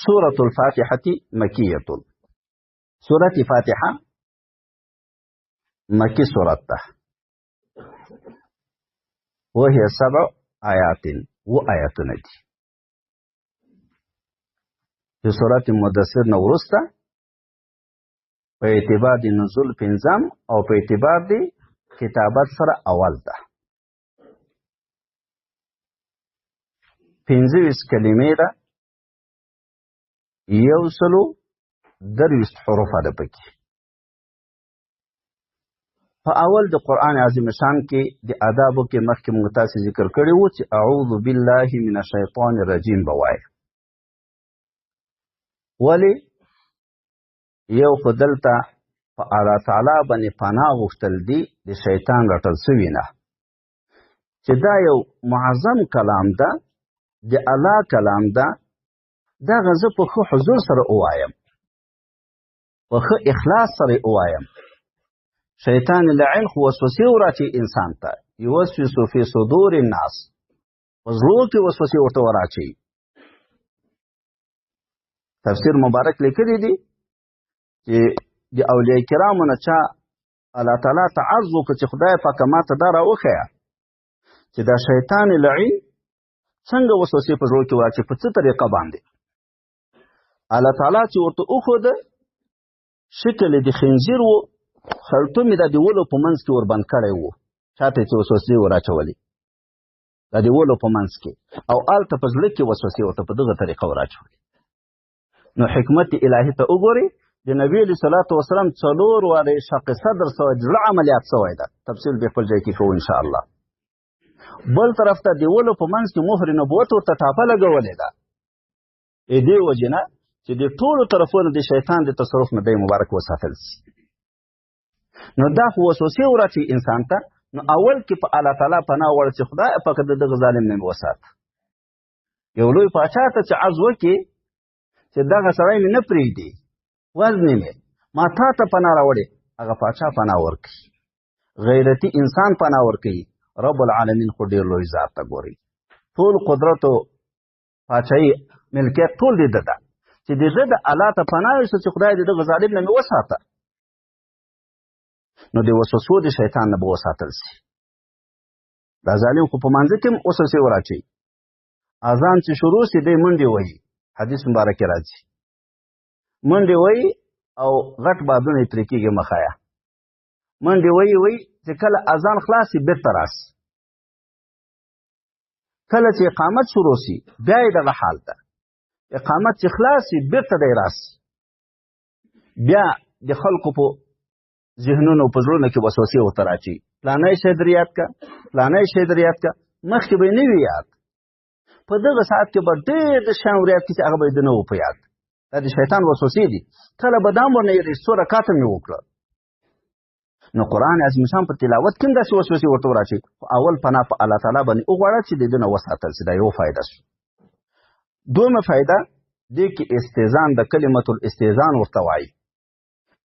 سورة الفاتحة مکیة. سورة فاتحة مکی سورت ده. وهي 7 آیات و آیاتونه دي. د سورة مدثر نه وروسته په اعتبار د نزول پنځم او په اعتبار د کتابت سره اول ده. 25 کلمې ده، 123 حروف ده پکې. په اول د قرآن عظیم شان کې د آدابو کې مخکې موږ تاسې ذکر کړي وو چې اعوذ بالله من الشیطان الرجیم به وایې. ولې؟ یو خو دلته په الله تعالی باندې پناه غوښتل دي د شیطان رټل سوي نه، چې دا یو معظم کلام ده، د الله کلام ده، دغه زه په ښه حضور سره ووایم، په ښه اخلاص سره ووایم. شیطان لعین خو وسوسې وراچوي انسان ته، یوسوس فی صدور الناس، په زړو کې وسوسې ورته وراچوي. تفسیر مبارک لیکلی دی چې د اولیاء کرامو نه چا الله تعالی ته عرض وکړ چې خدای پاک ما ته دا راوښیه چې دا شیطان لعین څنګه وسوسې په زړو کې واچوي، په څه طریقه باندې. الله تعالی چې ورته وښوده شکل د خنزیر و، خرطوم یې د ولو په منځ کې وربند کړی و، چاته یې چې وسوسې وراچولې د دې ولو په منځ کې، او هلته په زړه کې وسوسې ورته په دغه طریقه وراچولې. نو حکمت الهي ته وګورئ، د نبی علیه الصلاة والسلام 4 وارې شق صدر سوی، زړه عملیات سوی ده، تفصیل به خپل ځای کې کوو انشاءالله. بل طرف ته د ولو په منځ کې مهر نبوت ورته ټاپه لګولې ده، دې وجې نه چې د ټولو طرفونو د شیطان د تصرف نه دی مبارک وساتل سي. نو دا خو وسوسې وراچوي انسان ته. نو اول کې په الله تعالی پناه وړه چې خدای پاک د دغه ظالم نه مې وساته. یو لوی پاچا ته چې عرض وکړي چې دغه سړی مې نه پرېږدي، وزنې مې، ما تا ته پناه راوړې، هغه پاچا پناه ورکوي، غیرتي انسان پناه ورکوي. رب العالمین خو ډېر لوی ذات ته ګوري، ټول قدرت او پاچاهي ملکیت ټول د ده ده، چې د ده د الله ته پناه یوسه چې خدای د دغه ظالم نه مې وساته. نو د وسوسو د شیطان نه به وساتل سي. دا ظالم خو په مانځه کې هم وسوسې وراچوي، اذان چې شروع سي دی منډې وهي، حدیث مبارک کې راځي، منډې وهي او غټ بادونه یې ترې کېږي مخایه، منډې وهي وهي چې کله اذان خلاص سي بېرته راسي، کله چې اقامت شروع سي بیا یې دغه حال ده، اقامت چې خلاص سي بېرته دی راسي، بیا د خلکو په ذهنونو په زړونو کې وسوسې ورته راچوي، فلانی شی در یاد که، فلانی شی در یاد که، مخکې به یې نه وي یاد، په دغه ساعت کې به ډېر د شیان ور یاد کړي چې هغه به یې د نه وو په یاد. دا د شیطان وسوسې دي. کله به دا هم ورنه یادوي څو رکعته مې وکړه. نو قرآن عظیم شان په تلاوت کې هم داسې وسوسې ورته وراچوي، خو اول پناه په الله تعالی باندې وغواړه چې د ده نه وساتل سي. دا یو فایده سو. دویمه فایده دې کې استیذان د کلمة الاستیذان ورته وایي،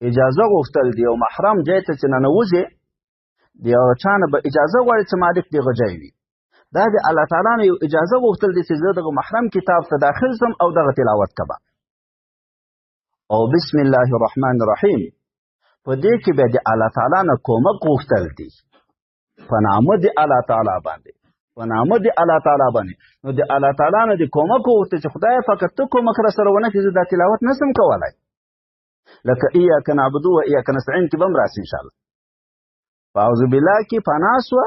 اجازه غوښتل دی یو محرم ځای ته چې ننوځې د یو چا نه به اجازه غواړي چې مالک دې هغه ځای وي، دا د الله تعالی نه یو اجازه غوښتل دی چې زه دغه محرم کتاب ته داخل سم او دغه تلاوت کوم. او بسم الله الرحمن الرحیم په دې کې بیا د الله تعالی نه کومک غوښتل دي، په نامه د الله تعالی باندې، په نامه د الله تعالی باندې. نو د الله تعالی نه د کومک وغوښته چې خدای پاک ته کومک را سره ونه کړې، زه دا تلاوت نه سم کولی. لکه ایاک نعبدو و ایاک نستعین کې به هم راسي انشاءالله. په اعوذ بالله کې پناه سوه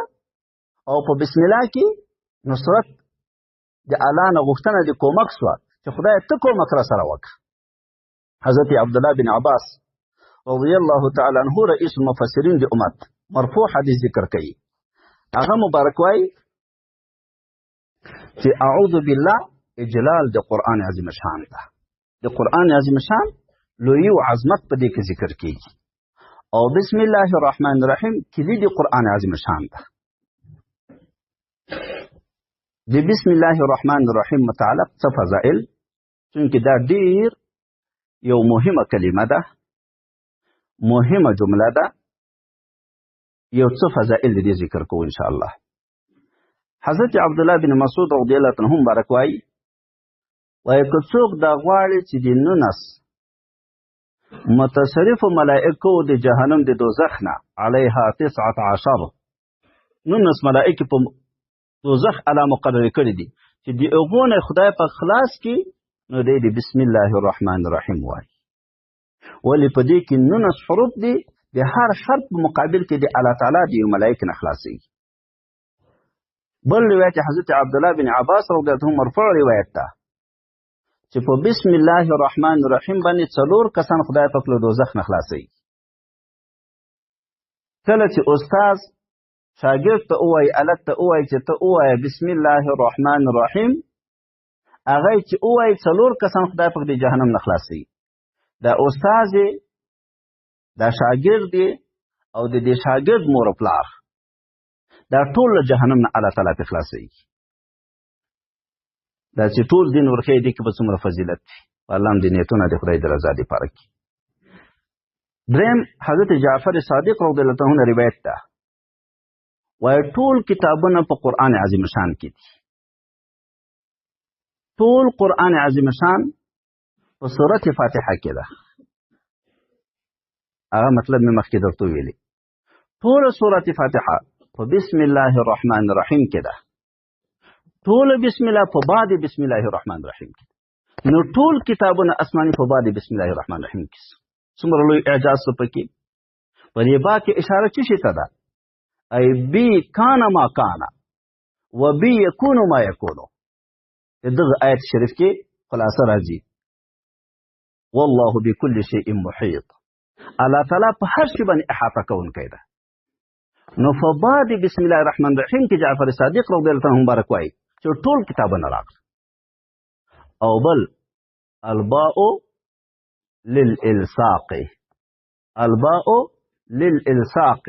او په بسم الله کې نصرت د الله نه غوښتنه د کومک سوه چې خدای ته کومک را سره وکړه. حضرت عبدالله بن عباس رضی الله تعالی عنه رئیس المفسرین د امت مرفوع حدیث ذکر کوي، هغه مبارک وایي چې اعوذ بالله اجلال د قرآن عظیم شان ده، د قرآن عظیم شان لوی او عظمت په دې کې ذکر کیږي، او بسم الله الرحمن الرحیم کلی د قرآن عظیم شان ده. د بسم الله الرحمن الرحیم متعلق څه فضائل، چونکه دا ډیر یو مهمه کلمه ده، مهمه جمله ده، یو څه فضائل د دې ذکر کوو انشاءالله. حضرت عبدالله بن مسعود رضی الله عنه مبارک وایي وایي که څوک دا غواړي چې د 19 متصرف ملائکو د جهنم د دوزخ نه، علیها 19، 19 ملائکې په دوزخ الله مقرر کړي دي، چې د هغو نه خدای په خلاص کړي، نو دی د بسم الله الرحمن الرحیم وایي. ولې په دې کې 19 حروف دي، د هر حرف په مقابل کې د الله تعالی د یو ملائک نه خلاصېږي. بل روایت حضرت عبدالله بن عباس رضی الله عنه مرفوع روایت ده چې په بسم الله الرحمن الرحیم باندې 4 کسان خدای پاک له دوزخ نه خلاصوي. کله چې استاد شاګرد ته ووایي، هلک ته ووایي چې ته ووایه بسم الله الرحمن الرحیم، هغه چې ووایي 4 کسان خدای پاک د جهنم نه خلاصوي. دا استاد، دا شاګرد او د دې شاګرد مور او پلار، دا ټول له جهنم نه الله تعالی پرې خلاصوي. دا چې ټول دین ورښیي، دې کې به څومره فضیلت وي. الله هم دې نیتونه د خدای د رضا دپاره کړي. دریم حضرت جعفر صادق رضی الله عنه روایت ده، وایي ټول کتابونه په قرآن عظیم شان کې دي. ټول قرآن عظیم شان په سورت فاتحه کې ده. هغه مطلب مې مخکې درته ویلي. ټوله سورت فاتحه په بسم الله الرحمن الرحیم کې ده. ټوله بسم الله په بعد بسم الله الرحمن الرحیم کې ده. نو ټول کتابونه آسماني په بعد بسم الله الرحمن الرحیم کې. څومره لوی اعجاز څه پکې. په دې با کې اشاره څه شي ته ده؟ ای بی کان ما کان و بی یکون ما یکون. دغه آیت شریف کې خلاصه راځي، والله بكل شيء محیط. الله تعالی په هر شي باندې احاطه کوونکی ده. نو په بعد بسم الله الرحمن الرحیم کې جعفر صادق رضی الله عنه مبارک وایي چې ټول کتابونه راغله. او بل الباء للالصاق، الباء للالصاق،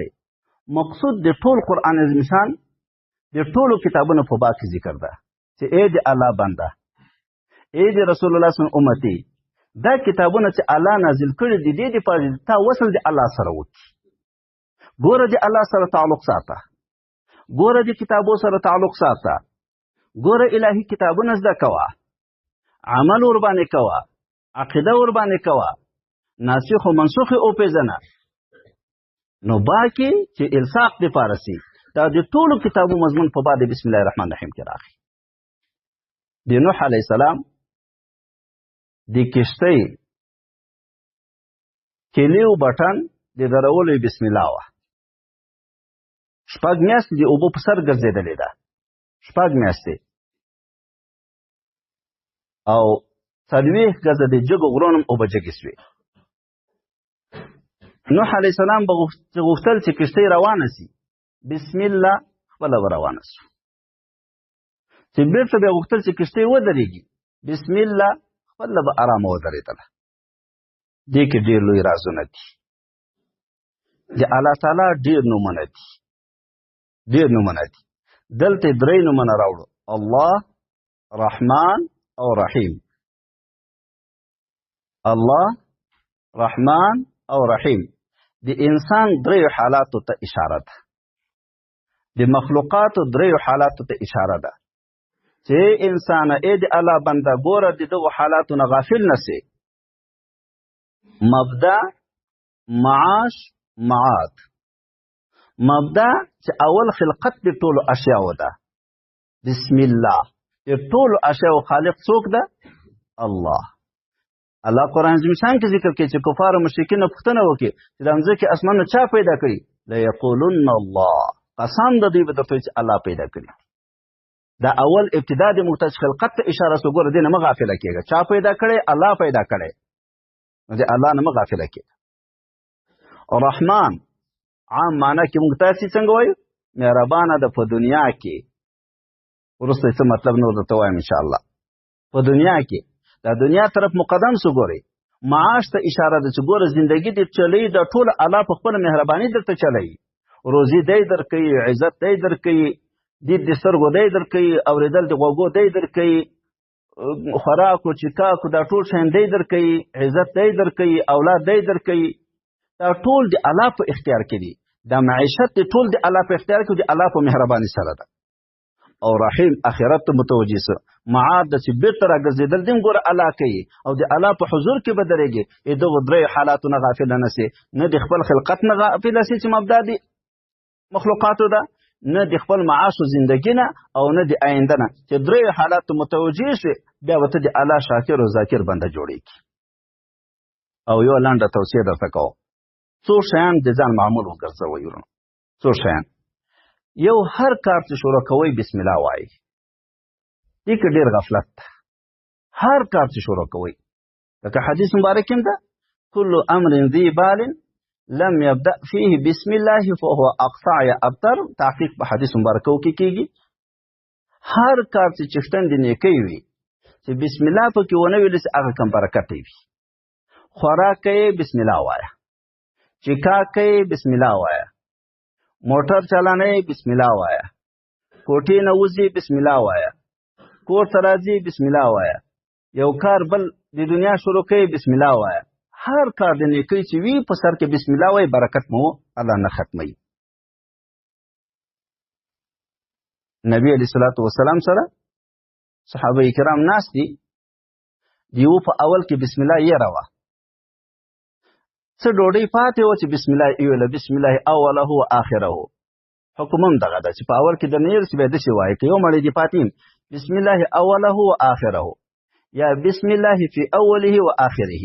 مقصود د ټول قرآن عظیم شان د ټولو کتابونو په با کې ذکر ده چې ای د الله بنده، ای د رسول الله صلی الله امتي، دا کتابونه چې الله نازل کړي دي، دې دپاره چې تا وصل د الله سره وکړي. ګوره د الله سره تعلق ساته، ګوره د کتابو سره تعلق ساته، ګوره الهي کتابونه زده کوه، عمل ورباندې کوه، عقیده ورباندې کوه، ناسخ او منسوخ یې وپېژنه. نو باقي چې الصاق دپاره سي، دا د ټولو کتابو مضمون په بعد بسم الله الرحمن الرحیم کې راغی. د نوح علیه السلام د کښتۍ کلیو بټن د درولو یې بسم الله وه. 6 میاشتې د اوبو په سر ګرځېدلې ده، 6 میاشتې، او 40 ګزه د جګو غرونو هم اوبه جګې سوې. نوح علیه السلام به غوښتل چې کښتۍ روانه سي، بسم الله خپله به روانه سو. چې بېرته به یې غوښتل چې کښتۍ ودرېږي، بسم الله خپله به ارامه ودرېدله. دې کې ډېر لوی رازونه دي. د الله تعالی ډېر نومونه دي، ډېر نومونه دي. دلته 3 نومونه راوړو، الله، رحمان او رحیم. الله، رحمان او رحیم د انسان 3 حالاتو ته اشاره ده، د مخلوقاتو 3 حالاتو ته اشاره ده چې انسان ای د الله بنده، ګوره د دغو حالاتو نه غافل نه سې. مبدا، معاش، معاد. مبدا چې اول خلقت د ټولو اشیاو ده، بسم الله. د ټولو اشیاو خالق څوک ده؟ الله. الله قرآن عظیم شان کې ذکر کوي چې کفار او مشرکین پوښتنه وکړي چې د مځکې اسمانونه چا پیدا کړي؟ لیقولن الله. قسم د دوی به درته وایي چې الله پیدا کړي. دا اول ابتدا د محتاج خلقت ته اشاره سو. ګوره دې نه مه غافله کېږه، چا پیدا کړی؟ الله پیدا کړی، نو د الله نه مه غافله کېږه. رحمان عام معنا کې موږ تاسې څنګه وایو؟ مهربانه ده په دنیا کې. وروسته یې څه مطلب نور درته وایم انشاءالله. په دنیا کې دا دنیا طرف مقدم سو. ګورئ معاش ته اشاره ده چې ګوره زندگی دې چلی، دا ټول الله په خپله مهرباني درته چلی، روزي دی درکوي، عزت دی درکوي، دید د سترګو دی درکوي، اورېدل د غوږو دی درکوي، خوراک و چکاک دا ټول شیان دی درکوي، عزت دی درکوي، اولاد دی درکوي. دا ټول د الله په اختیار کې دي. دا معیشت دی ټول د الله په اختیار کې، د الله په مهرباني سره ده. او رحیم اخرت ته متوجه سه. معاد د چې بیرته راګرځېدل دې هم ګوره الله کوي او د الله په حضور کې به درېږي. دغو دریو حالاتو نه غافله نه سي، نه د خپل خلقت نه غافله سي چې مبدا دي مخلوقاتو ده، نه د خپل معاش او زندګي نه، او نه د آینده نه. چې دریو حالاتو متوجه شي بیا به ته د الله شاکر او ذاکر بنده جوړېږي. او یو لنډه توصیه درته کوم، څو شیان د ځان معمول وګرځوئ ورونو، څو شیان. یو هر کار چې شروع کوئ بسم الله وایئ، دې کې ډېر غفلت ده. هر کار چې شروع کوئ، لکه حدیث مبارک هم ده، کل امر ذی بال لم يبدأ فيه بسم الله فهو اقطع یا ابتر. تحقیق په حدیث مبارکو کې کېږي. هر کار چې چښتن د نیکۍ وي چې بسم الله پکې ونه ویل سي هغه کم برکت وي. خوراک کوې بسم الله وایه، چې کار کوې بسم الله وایه، موټر چلانې بسم الله وایه، کوټې نه وځي بسم الله وایه، کور ته راځي بسم الله وایه، یو کار بل د دنیا شروع کوي بسم الله وایه. هر کار د نیکۍ چې وي په سر کې بسم الله وایي، برکت مو الله نه ختموي. نبی علیه الصلاة والسلام سره صحابه کرام ناست دي، دیو په اول کې بسم الله یې راوه، څه ډوډۍ پاتې وه چې بسم الله یې ویله، بسم الله اوله و آخره. حکم هم دغه ده چې په اول کې د نه یې بیا داسې وایي، که یو مړی دې پاتې بسم الله اوله و آخره، یا بسم الله فی اوله و آخره.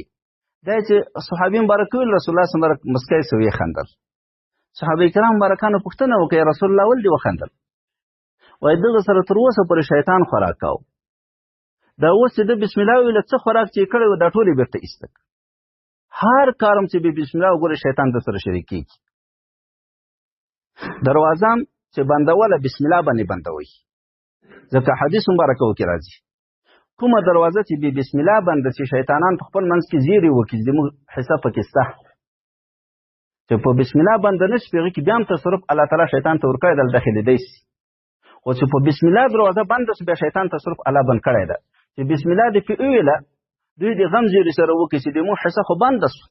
دا چې صحابي مبارک ویل، رسول الله صلی الله علیه وسلم مسکی سو یې خندل. صحابه کرام مبارکانو پوښتنه وکړه، رسول الله ولې وخندل؟ وایي دغه سره تر اوسه پورې شیطان خوراک کاوه، دا اوس چې ده بسم الله ویله څه خوراک چې یې کړی و دا ټول یې بېرته ایسته کړ. هر کارم چې بې بسم الله وګورې شیطان در سره شریک کېږي. دروازه هم چې بندوله بسم الله باندې بندوي، ځکه حدیث مبارکو کې راځي کومه دروازه چې بې بسم الله بنده چې شیطانان په خپل منځ کې زیری وکړي، زموږ حصه پکې سته چې په بسم الله بنده نه شي، هغې کې بیا هم تصرف الله تعالی شیطان ته ورکړی دی، داخلېدی شي. خو چې په بسم الله دروازه بنده شي بیا شیطان تصرف الله بند کړی ده. چې بسم الله دې پې وویله دوی د غم زیری سره وکړي چې د موږ حصه خو بنده شو.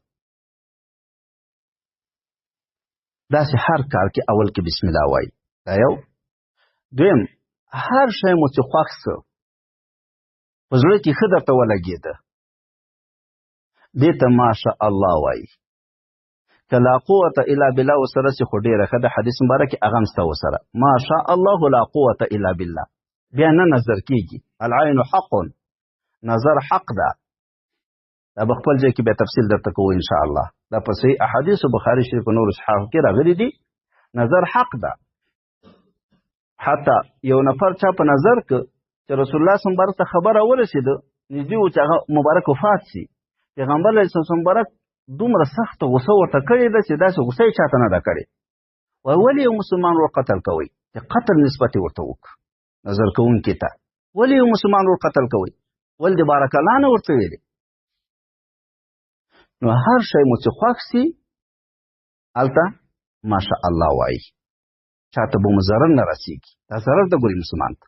داسې هر کار کې اول کې بسم الله وایي. دا یو. دویم، هر شی مو چې خوښ سو په زړه کې ښه درته ولګېده دې ته ماشاء الله وایي. که لا قوة الا بالله ورسره سي خو ډېره ښه ده، حدیث مبارک کې هغه هم سته ورسره، ما شاء الله لا قوة الا بالله. بیا نه نظر کېږي، العین حق، نظر حق ده. دا به خپل ځای کې بیا تفصیل درته کوو ان شاء الله. دا په صحیح احادیث او بخاري شریف په نورو صحاحو کې راغلي دي، نظر حق ده. حتی یو نفر چا په نظر که چې رسول الله صلی الله علیه وسلم ته خبره ورسېده، نږدې و چې هغه مبارک وفات سي، پیغمبر علیه السلام مبارک دومره سخته غوسه ورته کړې ده چې داسې غوسه یې چاته نه ده کړې. وایي ولې یو مسلمان ور قتل کوئ؟ د قتل نسبت یې ورته وکړ نظر کوونکي ته، ولې یو مسلمان ور قتل کوئ؟ ولې د بارک الله نه ورته ویلې؟ نو هر شی مو چې خوښ سي هلته ماشاء الله وایي، چاته به مو ضرر نه رسېږي، دا ضرر ده ګوري مسلمان ته.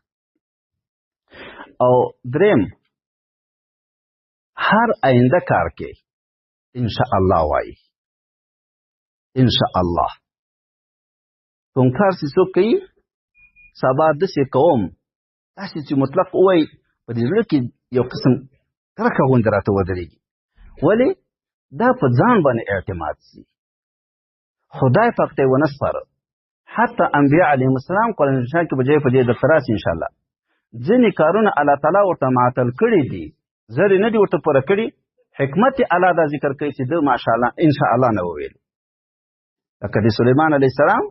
او دریم، هر آینده کار کې ان شاء الله وایي، ان شاء الله. کوم کار چې څوک کوي سبا داسې کوم، داسې چې مطلق ووایي په دې زړه کې یو قسم کرکه غوندې راته ودرېږي. ولې؟ دا په ځان باندې اعتماد سي، خدای پاک ته یې ونه سپاره. حتی انبیا علیهم السلام قرآن شریف کې به جای په دې درته راسي ان شاء الله، ځینې کارونه الله تعالی ورته معطل کړي دي، زر یې نه دي ورته پوره کړي، حکمت یې الله دا ذکر کوي چې ده ماشاءالله ان شاء الله نه وویل. لکه د سلیمان علیه السلام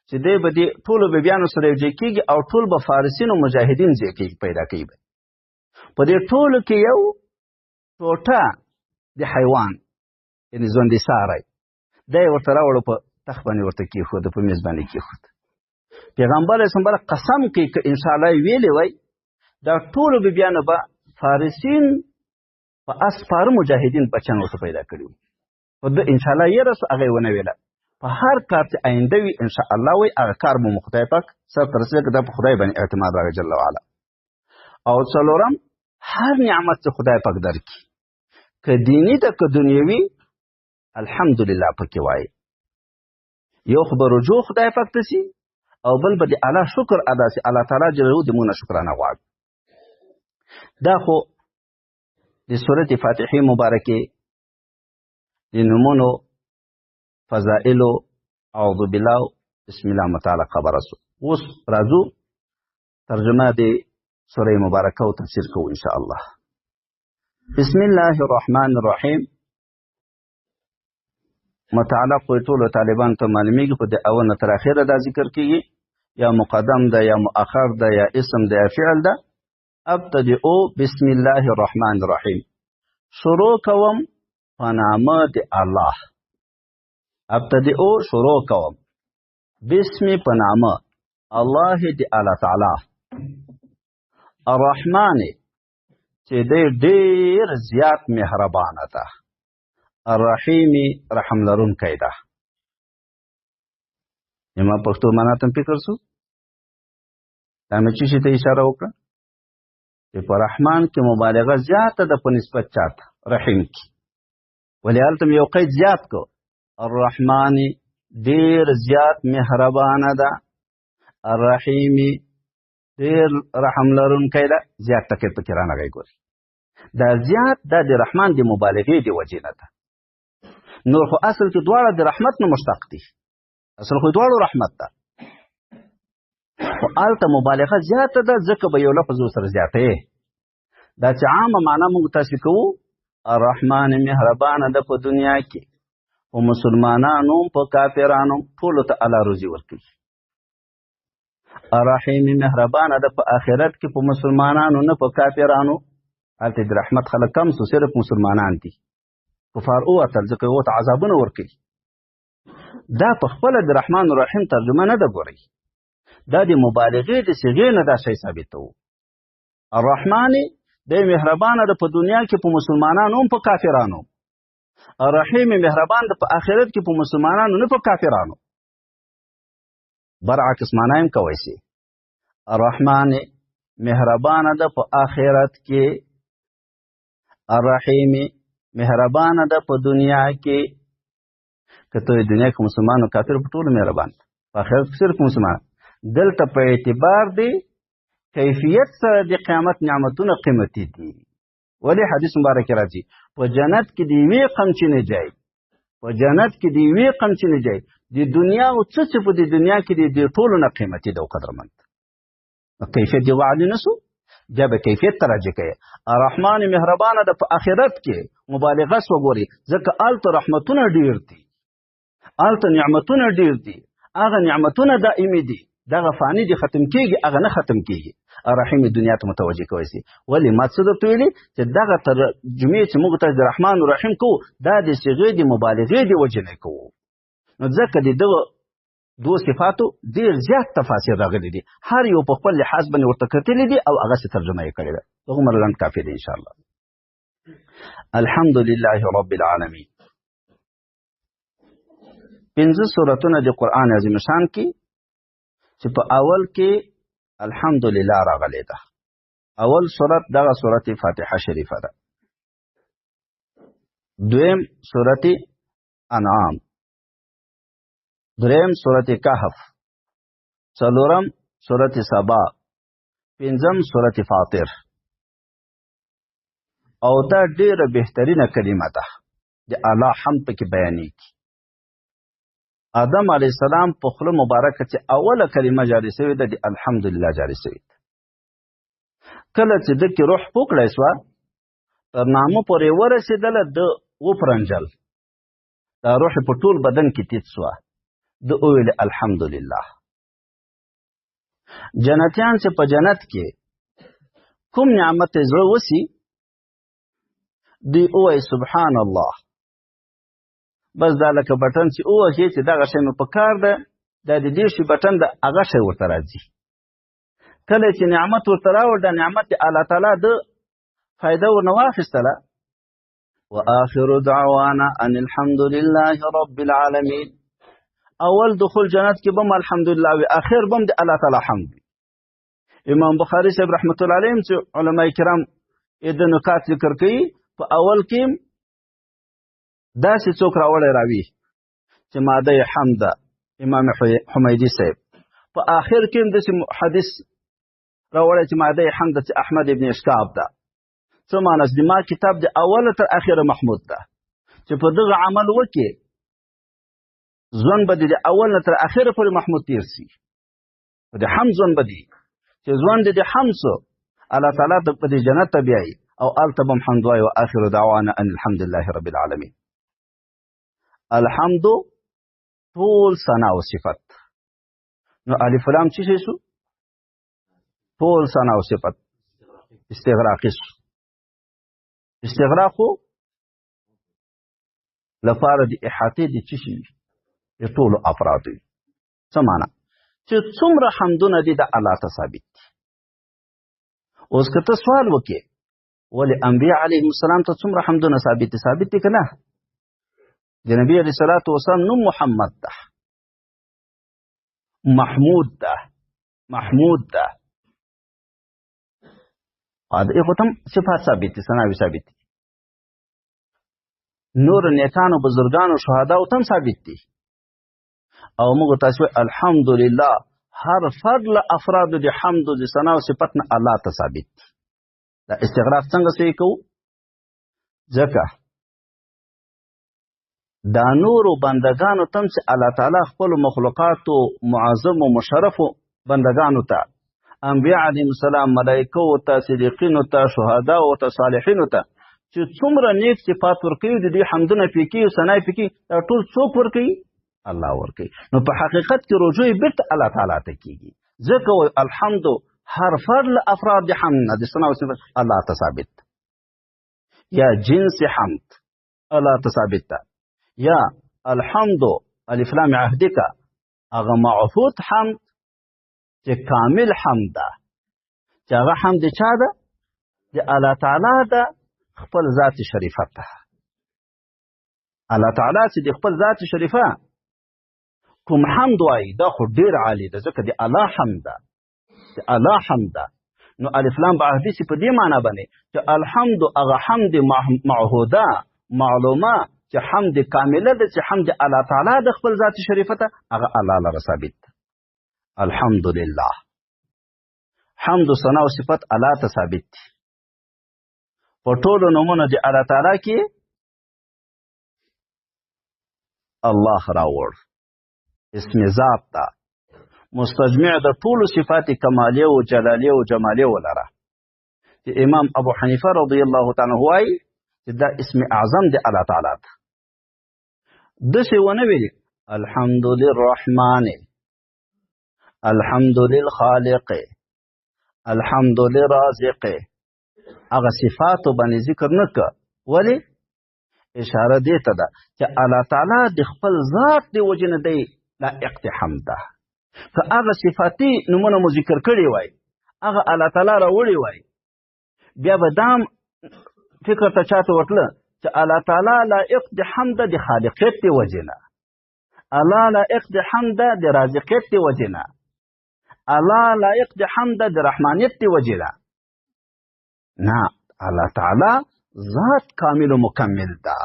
چې دی به دې ټولو بیبیانو سره یو ځای کېږي او ټول به فارسین او مجاهدین ځای کېږي پیدا کوي به. په دې ټولو کې یو ټوټه د حیوان یعنې ژوندی ساری دی یې ورته راوړو، په تخت باندې ورته کېښود، په میز باندې کېښود. پیغمبر علیه السلام قسم کوي که انشاءالله یې ویلې وای دا ټولو بیبیانو به فارسین په اس سپاره مجاهدین بچیان ورته پیدا کړي وو. خو ده انشاءالله یې رسو هغه یې ونه ویله. په هر کار چې آینده وي انشاءالله وایي هغه کار به مو خدای پاک سر ته رسېږي، که دا په خدای باندې اعتماد راغی جل وعلا. او څلورم، هر نعمت چې خدای پاک درکړي که دیني ده که دنیوي الحمدلله پکې وایي. یو خو به رجوع خدای پاک ته سي او بل به د الله شکر ادا سي، الله تعالی جل جلاله د مونږ شکرانه غواړي. دا خو د سورة فاتحې مبارکې د نومونو، فضائلو، اعوذ بالله، بسم الله متعلق خبره سو. اوس راځو ترجمه د سورې مبارکه او تفسیر کوو ان شاء الله. بسم الله الرحمن الرحیم. متعلق خو ټولو طالبانو ته معلومیږي، خو د اول نه تر اخره دا ذکر کیږي، یا مقدم ده یا مؤخر ده یا اسم ده یا فعل ده. ابتدئو بسم الله الرحمن الرحیم، شروع کوم په نامه د الله. ابتدئو شروع کوم، بسم په نامه الله د الله تعالی، الرحمن چې دی ډېر زیات مهربانه ده، الرحیم رحم لرونکی ده. زما پښتو معنا ته فکر سو، دا مې څه شي ته اشاره وکړه چې په رحمان کې مبالغه زیاته ده په نسبت چاته رحیم کې، ولې هلته مې یو قید زیات کو، الرحمن ډېر زیات مهربانه ده، الرحیم ډېر رحم لرونکی ده، زیات ټکی پکې رانغی. ګوري دا زیات دا د رحمان د مبالغې د وجې نه ده. نور خو اصل کې دواړه د رحمت نه مشتق دي، اصل خو دواړو رحمت ده، خو هلته مبالغه زیاته ده، ځکه به یو لفظ ورسره زیاته. دا چې عامه معنا موږ تاسې کوو، الرحمن مهربانه ده په دنیا کې، په مسلمانانو په کافرانو ټولو ته الله روزي ورکوي. الرحیم مهربانه ده په آخرت کې، په مسلمانانو نه په کافرانو. هلته د رحمت خلک کم سو، صرف مسلمانان دي، کفار ووتل ځکه هغو ته عذابونه ورکوي. دا په خپله د رحمان الرحیم ترجمه نه ده ګورئ، دا د مبالغې د صیغې نه دا شی ثابتوو. الرحمن دی مهربانه ده په دنیا کې په مسلمانانو هم په کافرانو، الرحیم مهربان ده په آخرت کې په مسلمانانو نه په کافرانو. برعکس معنا هم کوی سي، الرحمن مهربانه ده په آخرت کې، الرحیم مهربانه ده په دنیا کې. که ته دنیا کې مسلمان او کافر په ټولو مهربان، په آخرت کې صرف مسلمان. دلته په اعتبار دی کیفیت سره د قیامت نعمتونه قیمتي دي. ولې حدیث مبارک راځي، په جنت کې د یوې قمچینې ځای، په جنت کې د یوې قمچینې ځای د دنیا او څه چې په دې دنیا کې دي د ټولو نه قیمتي ده او قدرمند. کیفیت دی وعلي نه سو، بیا به کیفیت ته راجع کوي. الرحمن مهربانه ده په آخرت کې مبالغه سوه ګوري، ځکه هلته رحمتونه ډېر دي، هلته نعمتونه ډېر دي، هغه نعمتونه دائمي دي، دغه فاني دي ختم کېږي، هغه نه ختم کېږي. الرحیم دنیا ته متوجه کوی سي. ولې ما څه درته ویلي چې دغه ترجمې چې موږ ته د رحمان الرحیم کوو، دا د صیغې د مبالغې د وجې نه کوو. نو ځکه د دغه دوو صفاتو ډېر زیات تفاسیر راغلي دي، هر یو په خپل لحاظ باندې ورته کتلي دي او هغسې ترجمه یې کړې ده. دغومره لنډ کافي دی انشاءالله. الحمد لله رب العالمین. پنځه سورتونه د قرآن عظیم شان کې چې په اول کې الحمدلله راغلې ده. اول سورت دغه سورت فاتحه شریفه ده، دویم سورت انعام، دریم سورت کهف، څلورم سورت سبا، پنځم سورت فاطر. او دا ډېره بهترینه کلمه ده د الله حمد پکې بیانېږي. آدم علیه السلام په خوله مبارکه چې اوله کلمه جاري سوې ده د الحمدلله جاري سوې ده. کله چې ده کې روح پوکړی سوه، تر نامه پورې ورسېدله، ده وپرنجل، دا روح په ټول بدن کې تیت سوه، ده وویل الحمدلله. جنتیان چې په جنت کې کوم نعمت زړه وسي، دوی ووایي سبحان الله. بس دا لکه بټن چې ووهې چې دغه شی مې په کار ده، دا د دې شي بټن ده، هغه شی ورته راځي. کله چې نعمت ورته راوړ، دا نعمت الله تعالی د فایده ورنه واخیستله. وآخر دعوانا ان الحمد لله رب العالمین. اول دخول جنت کې بم الحمدلله وي، اخر بم د الله تعالی حمد وي. امام بخاري صاحب رحمت الله علیه چې علما کرام یې د نکات ذکر کوي، په اول کې داسې څوک راوړی راوي چې ماده یې حمد ده، امام حمیدي صاحب. په آخر کې هم داسې حدیث راوړی چې ماده یې حمد چې احمد ابن اشکاب ده. څه معنی؟ چې ما کتاب د اوله تر اخره محمود ده، چې په دغه عمل وکې ژوند به دې د اول نه تر اخره پورې محمود تېر سي. په دې حمد ژوند به دي چې ژوند دې د حمد سو، الله تعالی ته په دې جنت ته بیایي او هلته به هم حمد وایي. وآخر دعوانا ان الحمد لله رب العالمین. الحمد ټول ثنا او صفت. نو الف لام څه شي سو؟ ټول ثنا او صفت استغراقي سو. استغراق لپاره د احاطې د څه شي؟ د ټولو افرادو. څه معنا؟ چې څومره حمدونه دي د الله ته ثابت دي. اوس که ته سوال وکې ولې انبیا علیهم السلام ته څومره حمدونه ثابت دي؟ ثابت دي که نه؟ د نبی علیه الصلاة والسلام نوم محمد ده، محمود ده، محمود ده. د هغو ته هم صفات ثابت دي، ثناوې ثابت دي. نور نیکانو بزرګانو شهداو ته هم ثابت دي. او موږ تاسو الحمدلله هر فرد له افرادو د حمد او د ثنا او صفت نه الله ته ثابت دي. دا استغراق څنګه صحیح کوو؟ ځکه دا نورو بندگانو تم چې الله تعالی خپل مخلوقاتو معظم او مشرفو بندگانو ته، انبیاء علیهم السلام، ملائکو ته، صدیقینو ته، شهداو ته، صالحینو ته چې څومره نیک صفات ورکوي، د دوی حمدونه پې کوي او ثنا پې کوي، دا ټول څوک ورکوي؟ الله ورکوي. نو په حقیقت کې رجوع یې بېرته الله تعالی ته کېږي. ځکه وایي الحمد هر فرد له افراد د حمد نه د ثنا او صفت الله ته ثابت، یا جنس حمد الله ته ثابت ده، یا الحمد الف لام عهدک هغه معهود حمد چې کامل حمد ده، چې هغه حمد چا ده؟ د الله تعالی ده، خپل ذات شریفه ده. الله تعالی چې د خپل ذات شریفه کوم حمد وایي دا خو ډېر عالي ده، ځکه د الله حمد ده، د الله حمد ده. نو الف لام به عهدي سي په دې معنا باندې چې الحمد هغه حمد معهوده معلومه چې حمد کامله ده، چې حمد الله تعالی د خپل ذات شریفه ته هغه الله لره ثابت ده. الحمد لله حمد و ثنا او صفت الله ته ثابت دي. په ټولو نومونو د الله تعالی کې الله راوړ، اسم ذات ده، مستجمع د ټولو صفات کمالیه او جلالیه او جمالیه ولره. چې امام ابو حنیفه رضی الله تعالی عنہ وایي چې دا اسم اعظم دی الله تعالی ته. داسې ونه ویلي الحمد للرحمن، الحمد للخالق، الحمد للرازق، هغه صفاتو باندې ذکر نه کړه. ولې؟ اشاره دې ته ده چې الله تعالی د خپل ذات د وجې نه دی لایق د حمد ده. که هغه صفاتي نومونه مو ذکر کړي وای، هغه الله تعالی راوړي وای، بیا به دام فکر ته چاته ورتله چې الله تعالی لایق د حمد د خالقیت د وجې نه، الله لایق د حمد د رازقیت د وجې نه، الله لایق د حمد د رحمانیت د وجې نه. نه، الله تعالی ذات کامل و مکمل ده،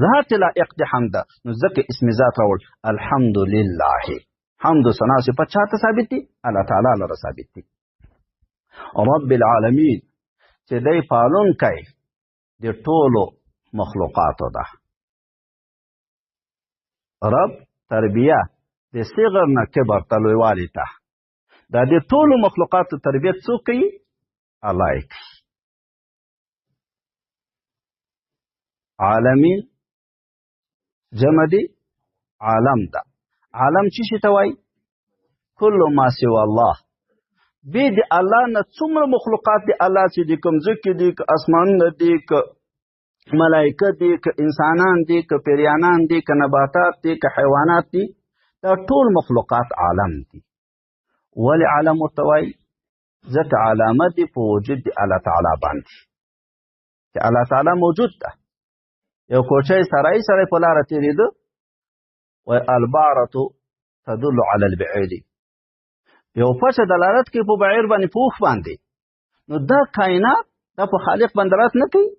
ذات لایق د حمد ده. نو ځکه اسم ذات راوړ الحمد لله. حمد و ثنا صفت چا ته ثابت دي؟ الله تعالی لره ثابت دي. رب العالمین چې دی پالونکی د ټولو مخلوقاتو ده. رب تربیه د صغر نه کبر ته، لویوالي ته، دا د ټولو مخلوقاتو تربیت څوک کوي؟ الله یې کوي. عالمین جمع دی عالم ده. عالم چی شي ته وایي؟ کل ما سوا الله. بې د الله نه څومره مخلوقات دي الله چې دي، کوم ځکه دي، که اسمانونه دي، که ملائکه دي، که انسانان دي، که پیریانان دي، که نباتات دي، که حیوانات دي، دا ټول مخلوقات عالم دي. ولې عالم ورته وایي؟ ځکه علامه دي په وجود د الله تعالی باندې، چې الله تعالی موجود ده. یو کوچی سړی سړی په لاره تېرېده، وایي البعرة تدل علی البعیر، یو پچه دلالت کوي په بعیر باندې، په اوښ باندې. نو دا کائنات دا په خالق باندې دلالت نه کوي.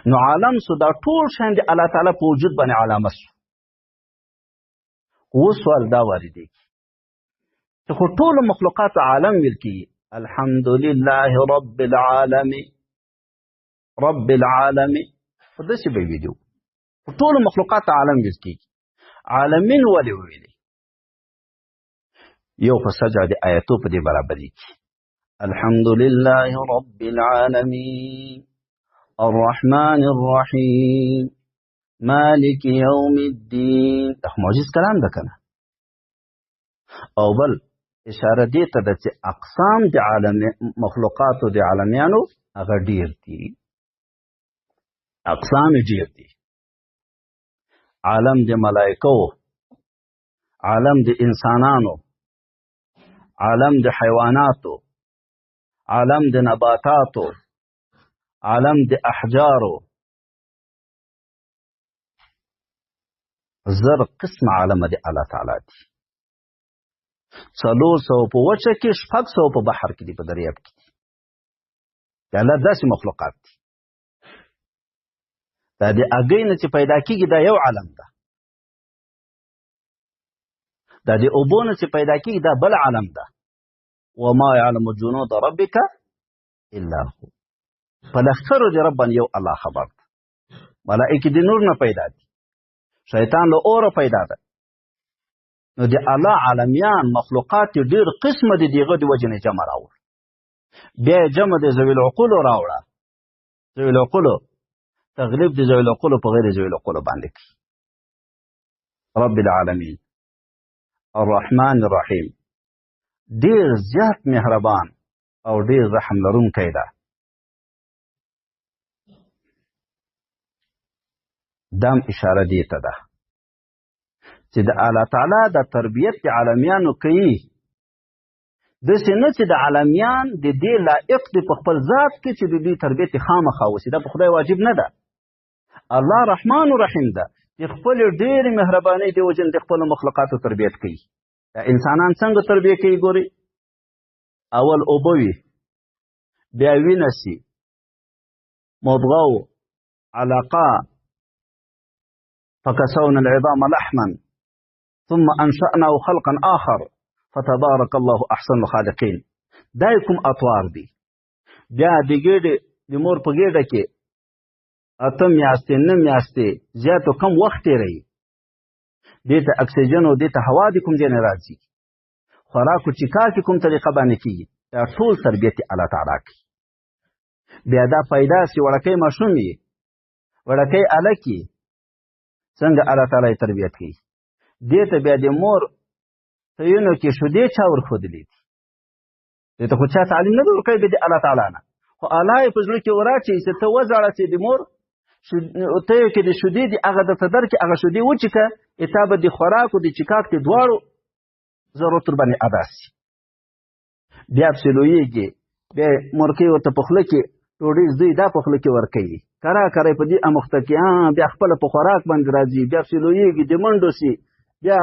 نو عالم سو، دا ټول شیان د الله تعالی په وجود باندې علامه سو. اوس سوال دا واردېږي چې خو ټولو مخلوقات عالم ویل کېږي. الحمد لله رب العالمین، رب العالمین، خو داسې به ویلي وو. خو ټولو مخلوقات عالم ویل کېږي. عالمین ولې وویلې؟ یو خو سجع د آیتو په دې برابرېږي. الحمد لله رب العالمین الرحمن الرحیم مالک یوم الدین. دا خو معجز کلام ده که نه؟ او بل اشاره دې ته ده چې اقسام د عالم مخلوقاتو د عالمیانو هغه ډېر دي، اقسام یې ډېر دي. عالم د ملایکو، عالم د انسانانو، عالم د حیواناتو، عالم د نباتاتو، عالم د احجارو، زر قسم عالم د الله تعالی دي. 400 په وچه کې، 600 په بحر کې دي، په دریاب کې دي. د الله داسې مخلوقات دي. دا د هګۍ نه چې پیدا کېږي دا یو عالم ده، دا د اوبو نه چې پیدا کېږي دا بل عالم ده. وما يعلم جنود ربك الا هو. په لښکرو د رب باندې یو الله خبر ده. ملائکې د نور نه پیدا دي، شیطان له اوره پیدا ده. نو د الله عالمیان مخلوقات ډېر قسمه دي، د هغه د وجې نه جمع راوړ. بیا یې جمع د ذوي العقولو راوړه. ذوي العقولو تغلیب د ذوي العقولو په غیر ذوي العقولو باندې کوي. رب العالمین الرحمن الرحیم، ډېر زیات مهربان او ډېر رحم لرونکی ده. دام اشاره دې ته ده چې د الله تعالی د تربیت د عالمیانو کوي، داسې نه چې د عالمیان د دې لایق دي په خپل ذات کې چې د دوی تربیت یې خامخا وسي، دا په خدای واجب نه ده. الله رحمان رحیم ده، د خپلې ډېرې مهربانۍ د وجې نه د خپلو مخلوقاتو تربیت کوي. دا انسانان څنګه تربیه کوي؟ ګوري، اول اوبه وي، بیا وینه سي، مضغه، علاقه، فكسونا العظام لحما ثم أنشأناه خلقا آخر فتبارك الله أحسن الخالقين. دا کوم اطوار دي. بیا د ګېډې د مور په ګېډه کې 8 میاشتې 9 میاشتې زیات او کم وخت تېروي. دې ته اکسیجن او دې ته هوا د کوم ځای نه راځي، خوراک او چکاک کوم طریقه باندې کېږي، دا ټول تربیت الله تعالی کوي. بیا دا پیدا سي، وړکی ماشوم یې، وړکی هلک یې، څنګه الله تعالی یې تربیت کوي. دې ته بیا د مور تیونو کې شیدې چا ورښودلې دي، دې ته خو چا تعلیم نه دی ورکړی بې د الله تعالی نه، خو الله یې په زړه کې وراچوي چې ته وژاړه چې د مور تیو کې د شیدې دي هغه درته درکړي، هغه شیدې وچکه، تا به د خوراک او د چکاک د دواړو ضرورت ورباندې ادا سي. بیا پسې لویېږي، بیا مورکۍ ورته په خوله کې ډوډۍ زوی دا په خوله کې ورکوي، کرا کرا یې په دې اموخته کې، بیا خپله په خوراک باندې راځي، بیا پسې لویېږي، د منډو سي، بیا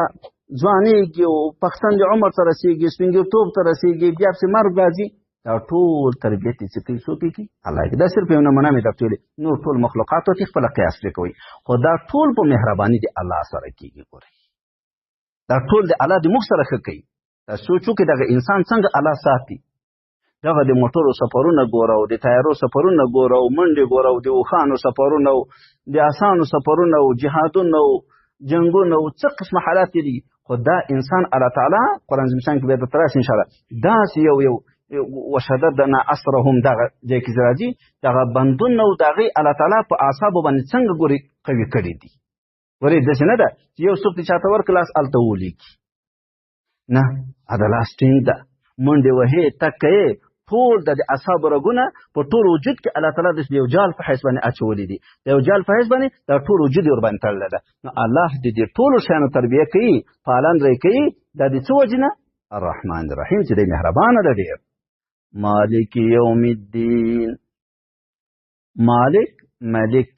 ځوانېږي او پښتن د عمر ته رسېږي، سپینږیرتوب ته رسېږي، بیا پسې مرګ راځي. دا ټول تربیت یې څه کوي؟ څوک یې کوي؟ الله یې کوي. دا صرف یو نمونه مې درته ویلې، نور ټول مخلوقاتو ته خپله قیاس پرې کوي، خو دا ټول په مهرباني د الله سره کېږي. ګورئ، دا ټول د الله د موږ سره ښه کوي. دا سوچ وکړئ دغه انسان څنګه الله ساتي. دغه د موټرو سفرونه ګوره او د طیارو سفرونه ګوره او منډې ګوره او د اوښانو سفرونه او د اسانو سفرونه او جهادونه او جنګونه او څه قسمه حالات دي. خو دا انسان الله تعالی قرآن زمشان کې بیا درته راشي انشاءالله، داسې یو یو وشددنا اسرهم دغه ځای کې راځي، دغه بندونه او د هغې الله تعالی په اعصابو باندې څنګه ګوري قوي کړي دي. ګورې داسې نه ده چې یو څوک دې چاته ورکړي لاس هلته ولیکي، نه، دا لاس ټینګ ده، منډې وهې، تک کوې، ټول د اعصابو رګونه په ټول وجود کې الله تعالی داسې د یو جال په حیث باندې اچولي دي، د یو جال په حیث باندې دا ټول وجود یې ورباندې تړلی ده. نو الله د دې ټولو شیانو تربیه کوي، پالن یې کوي. دا د څه وجې نه؟ الرحمن الرحیم چې دی مهربانه ده ډېر. مالک یوم الدین، مالک ملک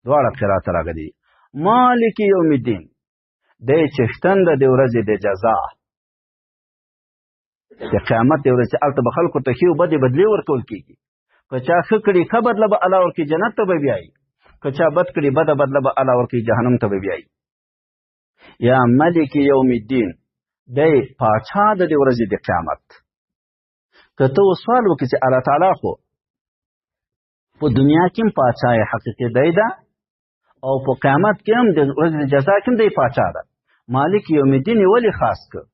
دواړه قرات راغلي. مالک یوم الدین دی څښتن ده د ورځې د جزا، د قیامت د ورځې چې هلته به خلکو ته ښې او بدې بدلې ورکول کېږي. که چا ښه کړي ښه بدله به الله ورکوي، جنت ته به بیایي، که چا بد کړي بده بدله به الله ورکوي، جهنم ته به بیایي. یا ملک یوم الدین دی پاچا د دې ورځې د قیامت. که ته اوس سوال وکړې چې الله تعالی خو په دنیا کې هم پاچا حقیقي دی ده، او په قیامت کې هم د ورځې د جزا کې هم دی پاچا ده، مالک یوم الدین یې ولې خاص کړ؟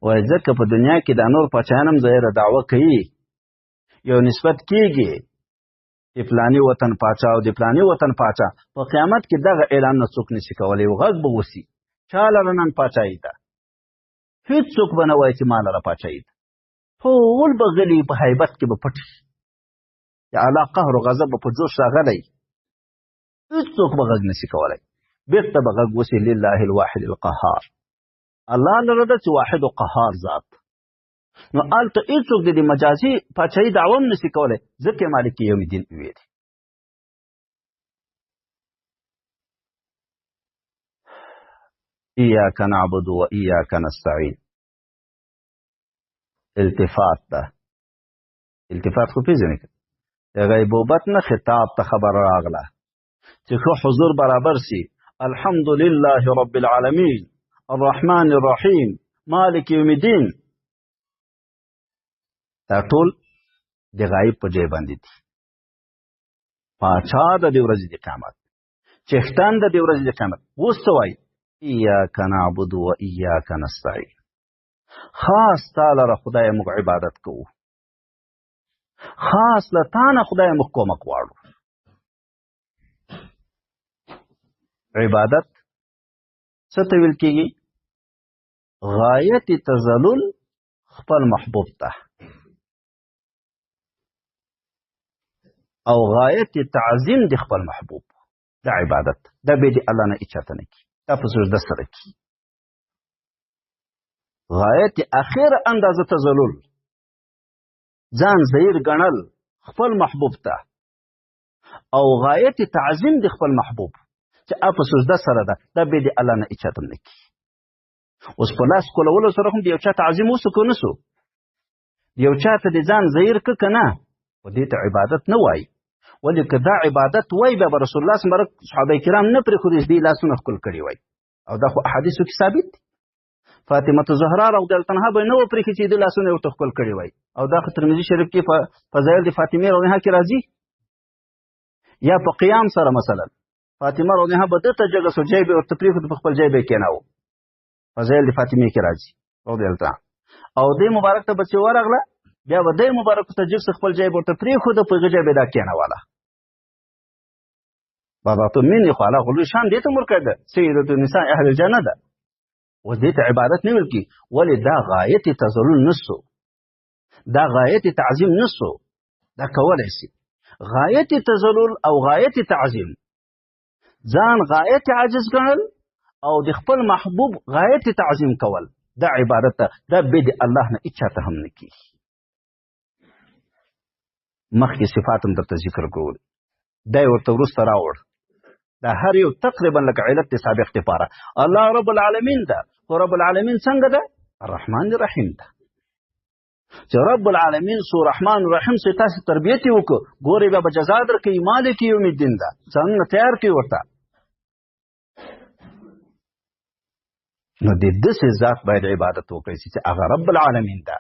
وایي ځکه په دنیا کې دا نور پاچایان هم ظاهره دعوه کوي، یو نسبت کیږي د فلاني وطن پاچا او د فلاني وطن پاچا. په قیامت کې دغه اعلان نه څوک نشي کولی، یو غږ به وسي چا لره نن پاچاهي ده، هیڅوک به نه وایي چې ما لره پاچاهي ده، ټول به غلي په هیبت کې به پټ شي، د الله قهر و غضب به په جوش راغلی، هیڅوک به غږ نشي کولی. بیرته به غږ وسي لله الواحد القهار، الله لره ده چې واحد و قهار ذات. نو هلته هیڅوک د دې مجازي پاچاهي دعوه هم نشي کولی، ځکه یې مالک یوم الدین ویلي. ایاک نعبد و ایاک نستعین، التفات ده. التفات خو پېژنې که؟ د غیبوبت نه خطاب ته خبره راغله چې ښه حضور برابر سي. الحمد لله رب العالمین الرحمن الرحیم مالک یوم الدین، دا ټول د غایب په ځای باندې دي. پاچا د دې ورځې د قیامت، چښتن د دې ورځې د قیامت. اوس څه وایي؟ ایاک نعبد و ایاک نستعین، خاص تا لره خدای موږ عبادت کوو، خاص له تا نه خدای موږ کومک غواړو. عبادت څه ته ویل کېږي؟ غایت تذلل خپل محبوب ته، او غایت تعظیم د خپل محبوب. دا عبادت دا به د الله نه هیچاته نه کېږي، دا په سجده سره کېږي. غایت اخر اندازه تذلل، ځان زهیر ګڼل خپل محبوب ته، او غایت تعظیم د خپل محبوب چې په سجده سره ده، دا به د الله نه هیچاته نه کېږي. اوس په لاس کولولو سره هم د یو چا تعظیم وسو که نه سو، یو چا ته د ځان زهیر که که نه، خو دې ته عبادت نه وایي. ولې که دا عبادت وای، بیا به رسول الله صلی الله علیه وسلم صحابه کرام نه پرېښودل چې دې لاسونه ښکل کړي وای، او دا خو احادیثو کې ثابت دي. فاطمة زهرا رضی الله عنها به نه وه پرېښې چې د لاسونه یې ورته ښکل کړي وای، او دا خو ترمذي شریف کې فضایل د فاطمې رضی الله عنها کې راځي. یا په قیام سره مثلا فاطمه رضی الله عنها به ده ته جګه سو، ځای به یې ورته پرېښود، په خپل ځای به یې کښېناوه. فضایل د فاطمې کې راځي رضی الله عنها. او دې مبارک ته به چې ورغله، بیا به دې مبارک ته جګ خپل ځای به ورته پرېښوده، په هغه ځای به یې دا کښېنوله. بابا ته مینې خو الله غلو شان دې ته هم ورکړی ده، سیدة النساء اهل الجنه ده. اوس دې ته عبادت نه ویل کېږي، ولې دا غایت تذلل نه سو، دا غایت تعظیم نه سو. دا کولی سي غایت تذلل او غایت تعظیم، ځان غایت عاجز ګڼل او د خپل محبوب غایت تعظیم کول، دا عبادت ده. دا بې د الله نه هیچا ته هم نه کېږي. مخکې صفات هم درته ذکر کړو، دا یې ورته وروسته راوړ. دا هر یو تقریبا لکه علت د سابق دپاره. الله رب العالمین ده، خو رب العالمین څنګه ده؟ الرحمن الرحیم ده. چې رب العالمین سو رحمان الرحیم سو تاسو تربیت یې وکړو، ګورې بیا به جزا درکوي، مالک یوم الدین ده، ځانونه تیار کړي ورته. نو د داسې ذات باید عبادت وکړي چې هغه رب العالمین ده.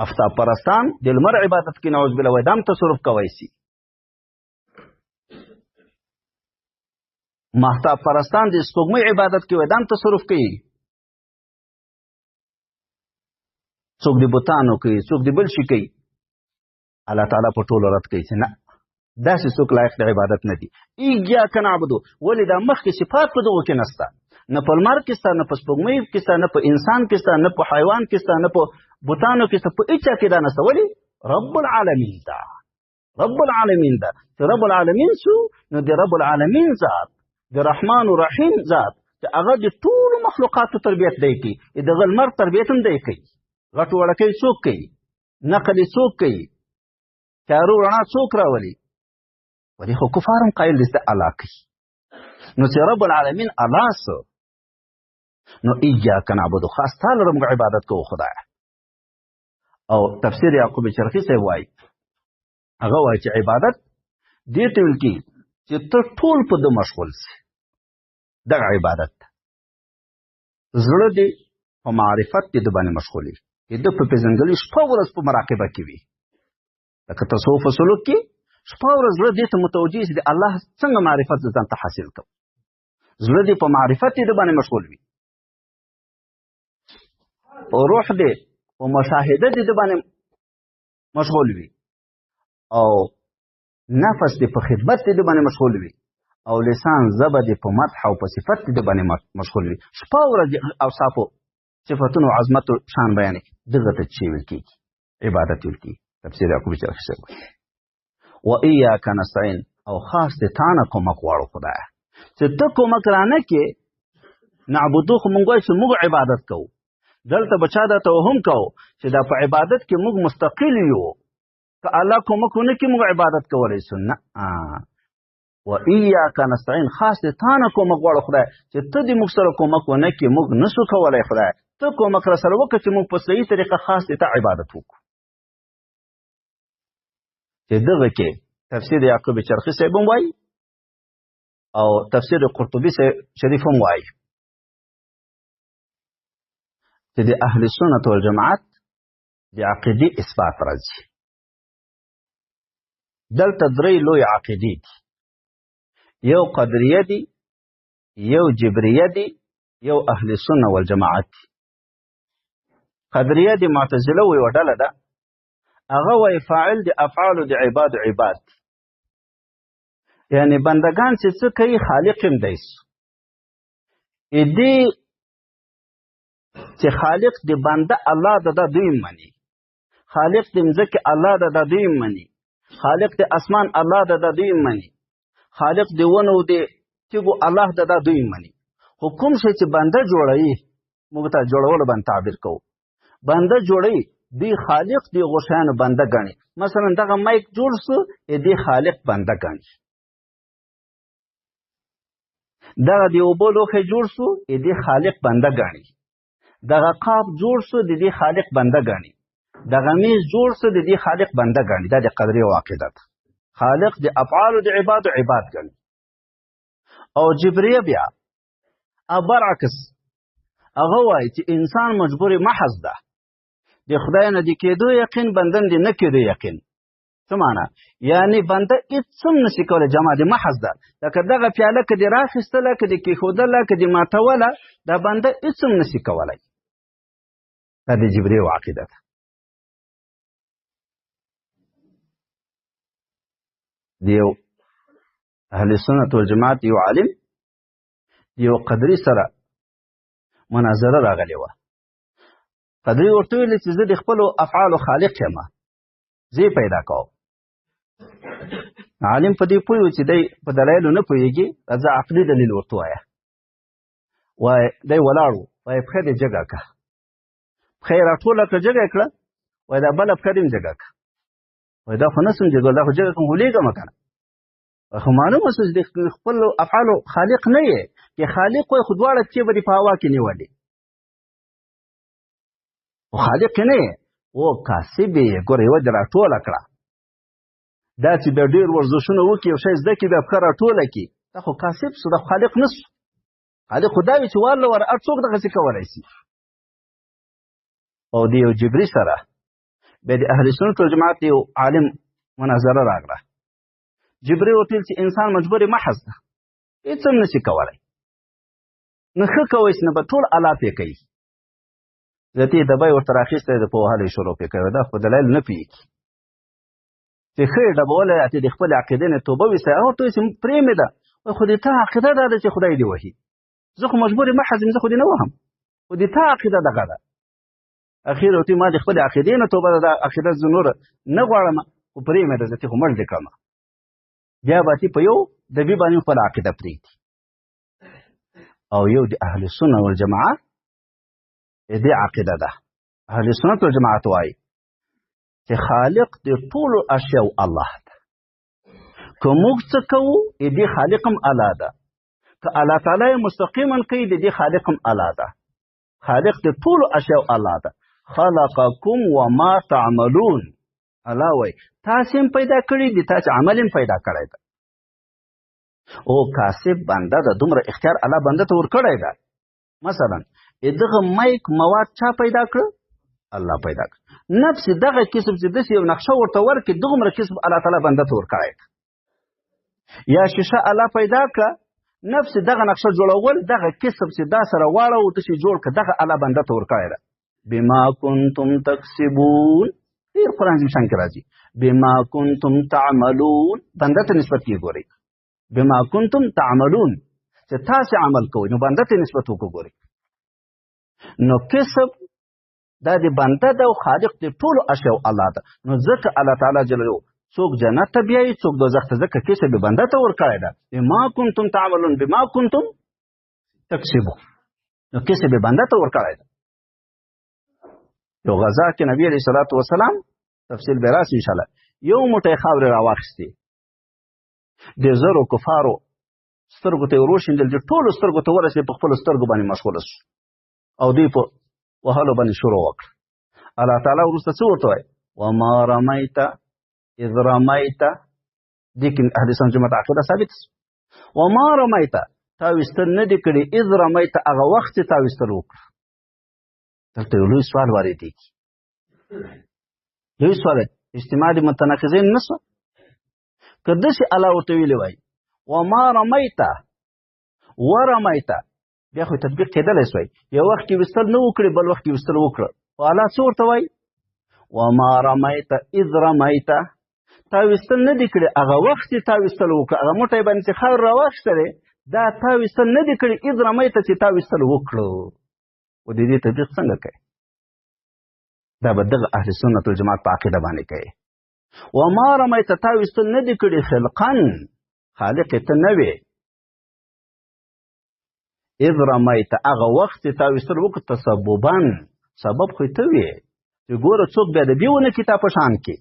افتاب پرستان د لمر عبادت کوي، نعوذ بالله، وایي دا هم تصرف کوی سي. مهتاب پرستان د سپوږمۍ عبادت کوي، وایي دا هم تصرف کوي. څوک د بتانو کوي، څوک د بل شي کوي. الله تعالی په ټولو رد کوي چې نه، داسې څوک لایق د عبادت نه دي. ایاک نعبدو، ولې دا مخکې صفات په دغو کې نسته، نه په لمر کې سته، نه په سپوږمۍ کې سته، نه په انسان کې سته، نه په حیوان کې سته، نه په بتانو کې سته، په هیچا کې دا نسته. ولې؟ رب العالمین ده، رب العالمین ده. چې رب العالمین سو، نو د رب العالمین ذات، د رحمان الرحیم ذات، چې هغه د ټولو مخلوقاتو تربیت دی کوي، د هغه لمر تربیت هم دی کوي. غټ وړکی څوک کوي، نقل یې څوک کوي، تیارو رڼا څوک راولي؟ ولې خو کفار هم قایل دي چې الله کوي. نو چې رب العالمین الله سو، نو ایاک نعبد، خاص تا لره موږ عبادت کوو خدایه. او تفسیر یعقوب چرخي صاحب وایي، هغه وایي چې عبادت دې ته ویل کېږي چې ته ټول په ده مشغول سې، دغه عبادت ده. زړه دې په معرفت دې د باندې مشغول وي، د ده په پېژندګلوي شپه ورځ په مراقبه کې وي. لکه تصوف او سلوک کې شپه ورځ زړه دې ته متوجه شي د الله څنګه معرفت ځان ته حاصل کوم، زړه دې په معرفت دې باندې مشغول وي، په روح دې په مشاهده دې باندې مشغول وي، او نفس دې په خدمت دې باندې مشغول وي، او لسان زبه دې په مدح او په صفت دې باندې مشغول وي. شپه ورځ اوصافو صفتونو عظمت شان بیانوي، دغه ته چې ویل کېږي عبادت ویل کېږي. تفسیر یعقوب چرخي صاحب وایي و ایاک نستعین، او خاص د تا نه کومک غواړو خدایه، چې ته کومک رانه کې. نعبدو خو مونږ وایو چې موږ عبادت کوو، دلته به چا دا توهم کوو چې دا په عبادت کې موږ مستقل یو، که الله کومک ونه کړي موږ عبادت کولی سو. نه، و ایاک نستعین، خاص د تا نه کومک غواړو خدای، چې ته دې موږ سره کومک ونه کړي موږ نسو کولی. خدای ته کومک را سره وکړه چې موږ په صحیح طریقه خاص د تا عبادت وکړو. چې دغه کې تفسیر یعقوب چرخي صاحب هم وایي او تفسیر قرطبي شریف هم وایي چې د اهل سنت والجماعت د عقیدې اثبات راځي. دلته درې لوی عقیدې دي، یو قدریه دي، یو جبریه دي، یو اهل سنت والجماعت دي. قدریه د معتزله یوه ډله ده، هغه وایي فاعل د افعالو د عباد عباد دي، یعنی بندگان چې څه کوي خالق هم دی. دې چې خالق د بنده الله ده، دا دوی مني، خالق د مځکې الله ده، دا دوی مني، خالق د اسمان الله ده، دا دوی مني، خالق د ونو د تیږو الله ده، دا دوی مني. خو کوم شی چې بنده جوړوي، موږ ته جوړولو باندې تعبیر کوو، بنده جوړوي دوی خالق دی غوښیانو بنده ګڼي. مثلا دغه مایک جوړ سو، دی خالق بنده ګڼي. دغه د اوبو لوښی جوړ سو، دی خالق بنده ګڼي. دغه قاب جوړ سو، د دې خالق بنده ګڼي. دغه میز جوړ سو، د دې خالق بنده ګڼي. دا د قدرې عقیده ده، خالق د افعالو د عبادو عباد ګڼي. او جبریه بیا برعکس هغه وایي چې انسان مجبور محض ده، د خدای نه د کېدو یقین، بندن د نه کېدو یقین. څه معنا؟ یعنی بنده هېڅ هم نشي کولی، جمع د محض ده. لکه دغه پیاله که دې راخیستله، که دې کېښودله، که دې ماتوله، دا بنده هېڅ هم نشي کولی. دا د جبري عقیده ده. د یو اهل سنت والجماعت یو عالم د یو قدري سره مناظره راغلې وه. قدري ورته ویل چې زه د خپلو افعالو خالق یم، زه یې پیدا کوم. عالم په دې پوه و چې دی په دلایلو نه پوهېږي، راځه عقلي دلیل ورته وایه. وایي دی ولاړ و، وایي پښه دې جګه کړه. پښه یې راټوله کړه، جګه یې کړه. وایي دا بله پښه دې هم جګه کړه. وایي دا خو نه سم جګول، دا خو جګه کړم خو لېږم که نه. خو معلومه شوه چې د خپلو افعالو خالق نه یې، چې خالق وای خو دواړه پښې به دې په هوا کې نیولې، خو خالق نه یې، او کاسب یې. ګوره یوه دې راټوله کړه، دا چې بیا ډېر ورزشونه وکړي یو شی زده کړي بیا پښه راټوله کړي، دا خو کاسب سو، دا خو خالق نه سو. خالق خو دا وي چې وار له واره هر څوک دغسې کولی سي. او د یو جبري سره بیا د اهل سنت والجماعت یو عالم مناظره راغله. جبري ورته ویل چې انسان مجبور محض ده، هېڅ هم نشي کولی، نه ښه کوی چې نه به ټول الله پرې کوي. ذاتي دبی ورته راخیستی د په وهلو یې شروع پرې کوي، دا خو دلایل نه پوهېږي. چې ښه یې ډبولی اتې د خپلې عقیدې نه توبه ویستی، هغه ورته وایي چې پرې مې ده، وایي خو د تا عقیده دا ده چې خدای دې وهي، زه خو مجبور محض یم، زه خو دې نه وهم، خو د تا عقیده دغه ده. اخیر ورته ما د خپلې عقیدې نه توبه ده، دا عقیده زه نوره نه غواړم، خو پرې مې ده، زه خو مړ دې کړم. بیا به په یو دبي باندې خپله عقیده پرېږدي. او یو د اهل سنت والجماعه دې عقیده ده. اهل سنت والجماعت وایي چې خالق د ټولو اشیاو الله ده، که موږ څه کوو دې خالق هم الله ده، که الله تعالی یې مستقیما کوي د دې خالق هم الله ده. خالق د ټولو اشیاو الله ده. خلقکم وما تعملون، الله وایي تاسې هم پیدا کړي دي، تاسې عمل هم پیدا کړی ده. او کاسب بنده ده، دومره اختیار الله بنده ته ورکړی ده. مثلا دغه مایک مواد چا پیدا کړ؟ الله پیدا کړ. نفس دغه کسب چې داسې یو نقشه ورته ورکړي، دغومره کسب الله تعالی بنده ته ورکړی. یا شیشه الله پیدا کړه، نفس دغه نقشه جوړول، دغه کسب چې دا سره واړو داسې جوړ کړه، دغه الله بنده ته ورکړی ده. بما کنتم تکسبون، ډېر قرآن عظیم شان کې راځي. بما کنتم تعملون، بنده ته نسبت کیږي. ګورئ، بما کنتم تعملون، چې تاسې عمل کوئ، نو بنده ته نسبت وکړو. ګورئ، نو کسب دا د بنده ده او خالق د ټولو اشیاو الله ده. نو ځکه الله تعالی جل جلاله څوک جنت ته بیایي، څوک دوزخ ته، ځکه کسب یې بنده ته ورکړی ده. بما کنتم تعملون، بما کنتم تکسبون، نو کسب یې بنده ته ورکړی ده. یو غزا کې نبی علیه الصلاة والسلام، تفصیل به راشي انشاءالله، یو موټی خاورې راواخیستې، د زرو کفارو سترګو ته یې وروشیندل، چې ټولو سترګو ته ورسېد، په خپلو سترګو باندې مشغوله شو او دوی په وهلو باندې شروع وکړه. الله تعالی وروسته څه ورته وایي؟ وما رمیت اذ رمیت. دې کې اهل سنت جماعت عقیده ثابت سو. وما رمیت، تا ویستل نه دي کړي، اذ رمیت، هغه وخت چې تا ویستل وکړه. دلته یو لوی سوال واردېږي، لوی سوال، اجتماع د متناقضین نه سو. که داسې الله ورته ویلي وای وما رمیت ورمیت، بیا خو تطبیق کېدلی سوای. یو وخت کې ویستل نه وکړي، بل وخت کې ویستل وکړه. خو الله څه ورته وایي؟ وما رمیت اذ رمیت، تا ویستل نه دي کړي هغه وخت چې تا ویستل وکړه، هغه موټی باندې چې خاوره راواخیستلې، دا تا ویستل نه دي کړي، اذ رمیت، چې تا ویستل وکړو. و د دې تطبیق څنګه کوي؟ دا به دغه اهل سنت والجماعت په عقیده باندې کوي. وما رمیت، تا ویستل نه دي کړي، خلقا، خالق ته نه وې، اذ رمیت، هغه وخت چې تا ویستل وکړ، تسببا، سبب خو ته وې، چې ګوره څوک بیا د دې ونه کړي تا په شان کې،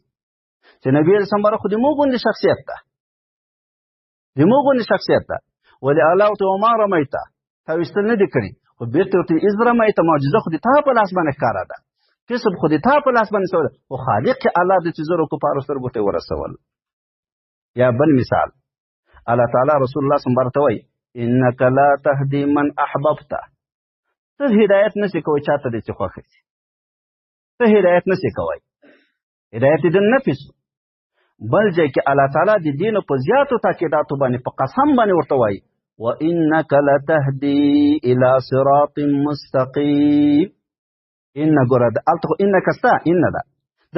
چې نبي علیه السلام خو د موږ غوندې شخصیت ده، د موږ غوندې شخصیت ده. ولې الله ورته وما رمیت، تا ویستل نه دي کړي، خو بېرته ورته اذ رمیت، معجزه خو د تا په لاس باندې ښکاره ده، کسب خو د تا په لاس باندې سوی ده، خو خالق الله د چې زرو کفارو سترګو ته ورسول. یا بل مثال، الله تعالی رسول الله صلی الله علیه وسلم وایي انک لا تهدی من احببت، ته هدایت نشي کوی چاته دې چې خوښ شي، ته هدایت نشي کوی، هدایت دې نفس. بل ځای کې الله تعالی د دین په زیاتو تاکیداتو باندې په قسم باندې ورته وایي وانک لتهدی الی صراط مستقیم. ان ګوره، هلته خو انک سته، ان ده،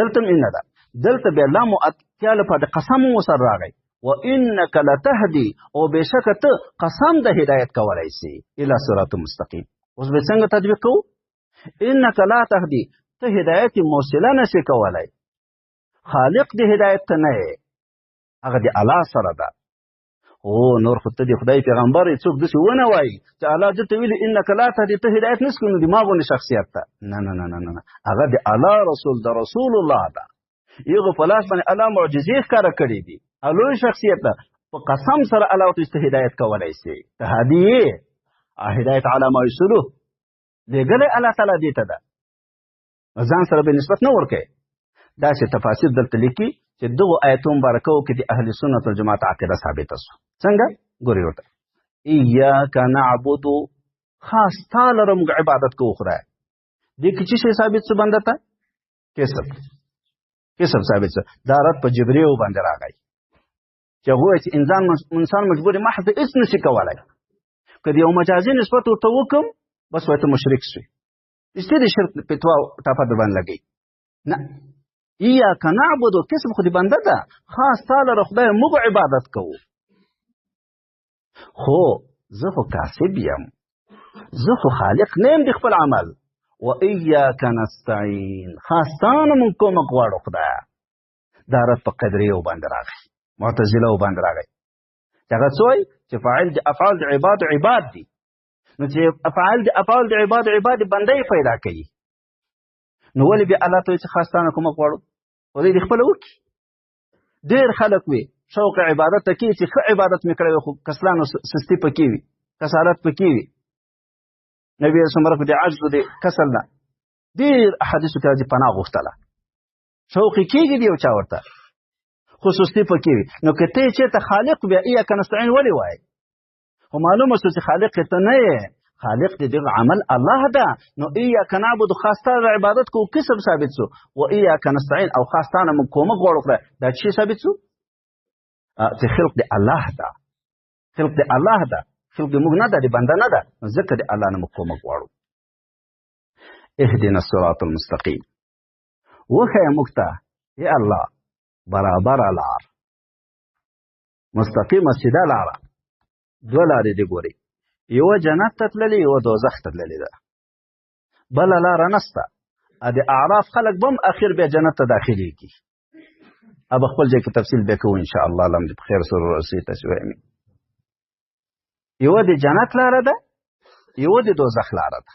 دلته هم ان ده، دلته بیا لام اتیا لپاره د قسم ورسره راغی. وانک لتهدی، او بېشکه ته قسم د هدایت کولی سي الی صراط مستقیم. اوس به څنګه تطبیق کوو؟ انک لا تهدی، ته هدایت موصله نشي کولی، خالق د هدایت ته نه یې، هغه د الله سره ده. او نور خو ته د خدای پیغمبر یې، څوک داسې ونه وایي چې الله دلته ویلي انک لا تهدی، ته هدایت نشي کولی، نو د ما غوندې شخصیت ته نه نه نه نه نه، هغه د الله رسول د رسول الله ده، هغه په لاس باندې الله معجزې ښکاره کړې دي، لوی شخصیت ده، په قسم سره الله ورته ته هدایت کولی سي، ته هادي یې، هدایت علی ما یسلو لېږلی الله تعالی دې ته ده، ځان سره به نسبت نه ورکوي. داسې تفاسیر دلته لیکي چې دغو آیتو مبارکو کې د اهل سنت والجماعت عقیده ثابته سوه. څنګه؟ ګورئ ورته، ایاک نعبد، خاص تا لره موږ عبادت کوو خدای. دې کې څه شی ثابت سو بنده ته؟ کسب، کسب ثابت سو. دا رد په جبریو باندې راغی چې هغه وایي چې انسان مجبور محض هېڅ نشي کولی، که د یو مجازي نسبت ورته وکړم بس وایي ته مشرک سوې، ستې د شرک فتوا ټاپه در باندې لګوي. نه، ایاک نعبد، کسب خو د بنده ده، خاص تا لره خدای موږ عبادت کوو، خو زه خو کاسب یم، زه خو خالق نه یم د خپل عمل. و ایاک نستعین، خاص تا نه موږ کومک غواړو خدایه. دا رد په قدریو باندې راغی، معتزله باندې راغی، چې هغه څه وایي؟ چې فاعل د افعال د عباد عباد دي، نو چې افعال د افعال د عباد عباد بنده یې پیدا کوي، نو ولې بیا الله ته وایي چې خاص تا نه کومک غواړو؟ خو دې خپله وکړي. ډېر خلک وي شوق عبادت ته کوي چې ښه عبادت مې کړی وي، خو کسلان او سستي پکې وي، کسالت پکې وي. نبی علیه السلام د عجز د کسل نه ډېر احادیثو کې راځي پناه غوښتله، شوق یې کېږي دی یو چا ورته، خو سستي پکې وي. نو که ته یې چېرته خالق بیا ایاک نستعین ولې وایې؟ خو معلومه شوه چې خالق یې ته نه یې، خالق د دغه عمل الله ده. نو ایاک نعبد خاص تا عبادت کو کسب ثابت سو، و ایاک نستعین او خاص تا نه موږ کومک غواړو خدای، دا څه ثابت سو؟ چې خلق د الله ده، خلق د الله ده، خلق د موږ نه ده، د بنده نه ده، ځکه د الله نه موږ کومک غواړو. اهدنا الصراط المستقیم، وښیه موږ ته ای الله برابره لار، مستقیمه سیده لاره. دوه لارې دي ګورئ، یوه جنت ته تللې، یوه دوزخ ته تللې ده، بله لاره نسته. د اعراف خلک به هم اخر بیا جنت ته داخلېږي. ابا خپل ځای کې تفصیل بیا کوو ان شاء الله. الله دې په خیر سره ورسوي تاسو. امین. یوه د جنت لاره ده، یوه د دوزخ لاره ده.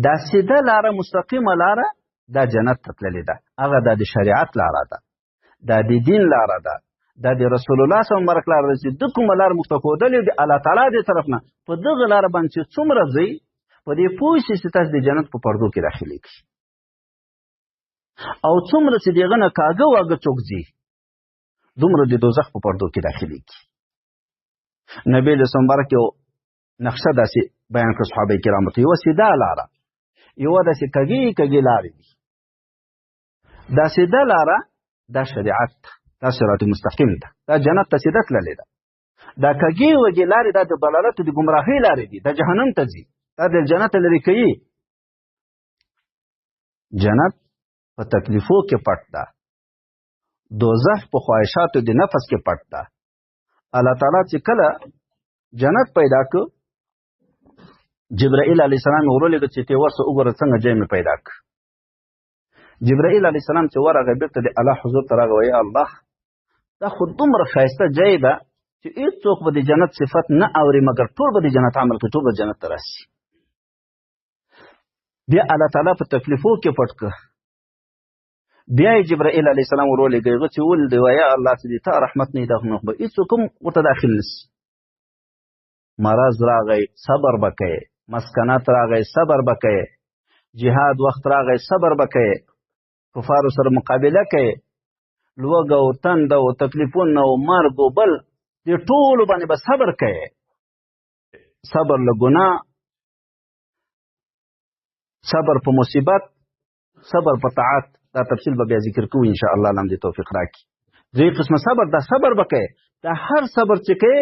دا سیده لاره، مستقیمه لاره، دا جنت ته تللې ده، هغه دا د شریعت لاره ده، دا د دین لاره ده، دا د رسول الله صلی الله مبارک لاره ده چې د کومه لار موږ ته ښودلې د الله تعالی د طرف نه، په دغه لاره باندې چې څومره ځئ په دې پوه شئ چې تاسو د جنت په پردو کې داخلېږئ، او څومره چې د هغه نه کاږه واږه څوک ځي دومره د دوزخ په پردو کې داخلېږي. نبی علیه السلام مبارک یو نقشه داسې بیان کړه صحابه کرامو ته، یوه سیده لاره، یوه داسې کږې کږې لارې دي. دا سیده لاره دا شریعت ده، دا صراط مستقیم ده، دا جنت ته سیده تللې ده. دا کږې وږې لارې دا د ضلالت د ګمراهۍ لارې دي، دا جهنم ته ځي، دا د جنت لرې کوي. جنت په تکلیفو کې پټ ده، دوزخ په خواهشاتو د نفس کې پټ ده. الله تعالی چې کله جنت پیدا کړ، جبرائیل علیه السلام یې ورولېږه چې ته ورسه وګوره څنګه ځای مې پیدا کړ. جبرائیل علیه السلام چې ورغی بېرته د الله حضور ته راغی، وایي الله دا خو دومره ښایسته ځای ده چې هېڅوک به د جنت صفت نه اوري، مګر ټول به د جنت عمل کوي، ټول به جنت ته راسي. بیا الله تعالی په تکلیفو کې پټ کړ. بیا یې جبرائیل علیه السلام ورولېږه، هغه چې ولیدی وایي الله چې د تا رحمت نه وي دا خو به هېڅوک هم ورته داخل نه سي. مرض راغی صبر به کوې، مسکنت راغی صبر به کوې، جهاد وخت راغی صبر به کوې، کفارو سره مقابله کوې، لوږه او تنده او تکلیفونه او مرګ او بل دې ټولو باندې به صبر کوې. صبر له ګناه، صبر په مصیبت، صبر په طاعت، دا تفصیل به بیا ذکر کوو ان شاء الله، الله دې توفیق راکړي. درې قسمه صبر، دا صبر به کوې، دا هر صبر چې کوې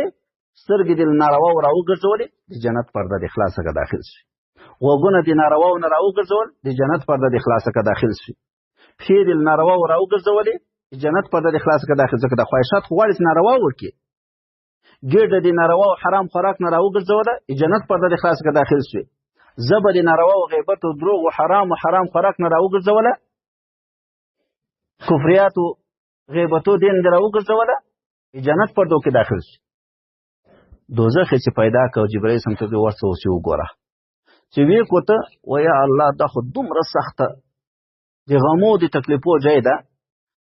سترګې دې له نارواو راوګرځولې د جنت پرده دې خلاصه که داخل شي، غوږونه دې نارواو نه راوګرځول د جنت پرده دې خلاصه که داخل شي، پښې دې له نارواو راوګرځولې د جنت پرده دې خلاصه که داخل ځکه د خواهشات خو غواړي چې ناروا وکړي. ګېډه دې ناروا او حرام خوراک نه راوګرځوله د جنت پرده دې خلاصه که داخل شي، ژبه دې ناروا او غیبت او دروغ او حرام او حرام خوراک نه راوګرځوله، کفریات او غیبتو دین دې راوګرځوله د جنت پردو کې داخل شي. دوزخ یې چې پیدا کړ، جبرائیل سم ته دې ورڅه اوس یې وګوره چې ویې کوته، وایه الله دا خو دومره سخته د غمو د تکلیفو ځای ده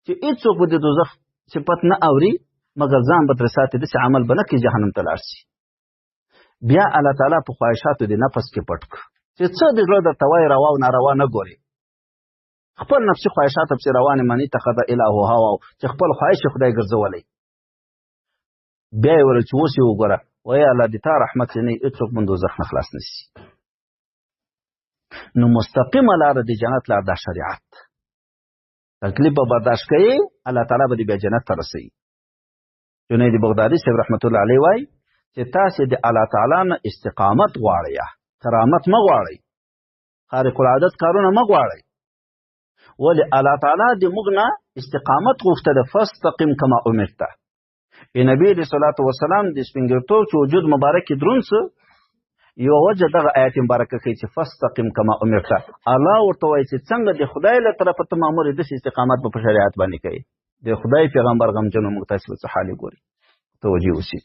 چې هېڅوک به د دوزخ صفت نه اوري، مګر ځان به ترې ساتي، داسې عمل به نه کوي جهنم ته لاړ شي. بیا الله تعالی په خواهشاتو د نفس کې پټ کړ چې څه د زړه درته وایي روا او ناروا نه ګوري، خپل نفسي خواهشات پسې روانې مني اتخذ اله هوا، چې خپل خواهش یې خدای ګرځولی. بیا یې ورته چې اوس یې وګوره، وایي الله د تا رحمت چې نه وي هېڅوک من دوزخ نه خلاص نه شي. نو مستقیمه لاره د جنت لار دا شریعت، تکلیف به برداشت کوي، الله تعالی به دې بیا جنت ته رسوي. جنید بغدادي صاحب رحمت الله علیه وایي چې تاسې د الله تعالی نه استقامت غواړئ، کرامت مه غواړئ، خارق العادت کارونه مه غواړئ. ولې الله تعالی د موږ نه استقامت غوښته ده، فاستقم کما امرت. ای نبی علیه الصلاة والسلام د سپینګرتوب چې وجود مبارک یې دروند سو، یوه وجه دغه آیت مبارکه ښیي چې فاستقم کما امرت. الله ورته وایي چې څنګه د خدای له طرفه ته مامور یې، داسې استقامت به په شریعت باندې کوي. د خدای پیغمبر غمجنو موږ تاسې به څه حال یې ګوري، متوجه اوسئ.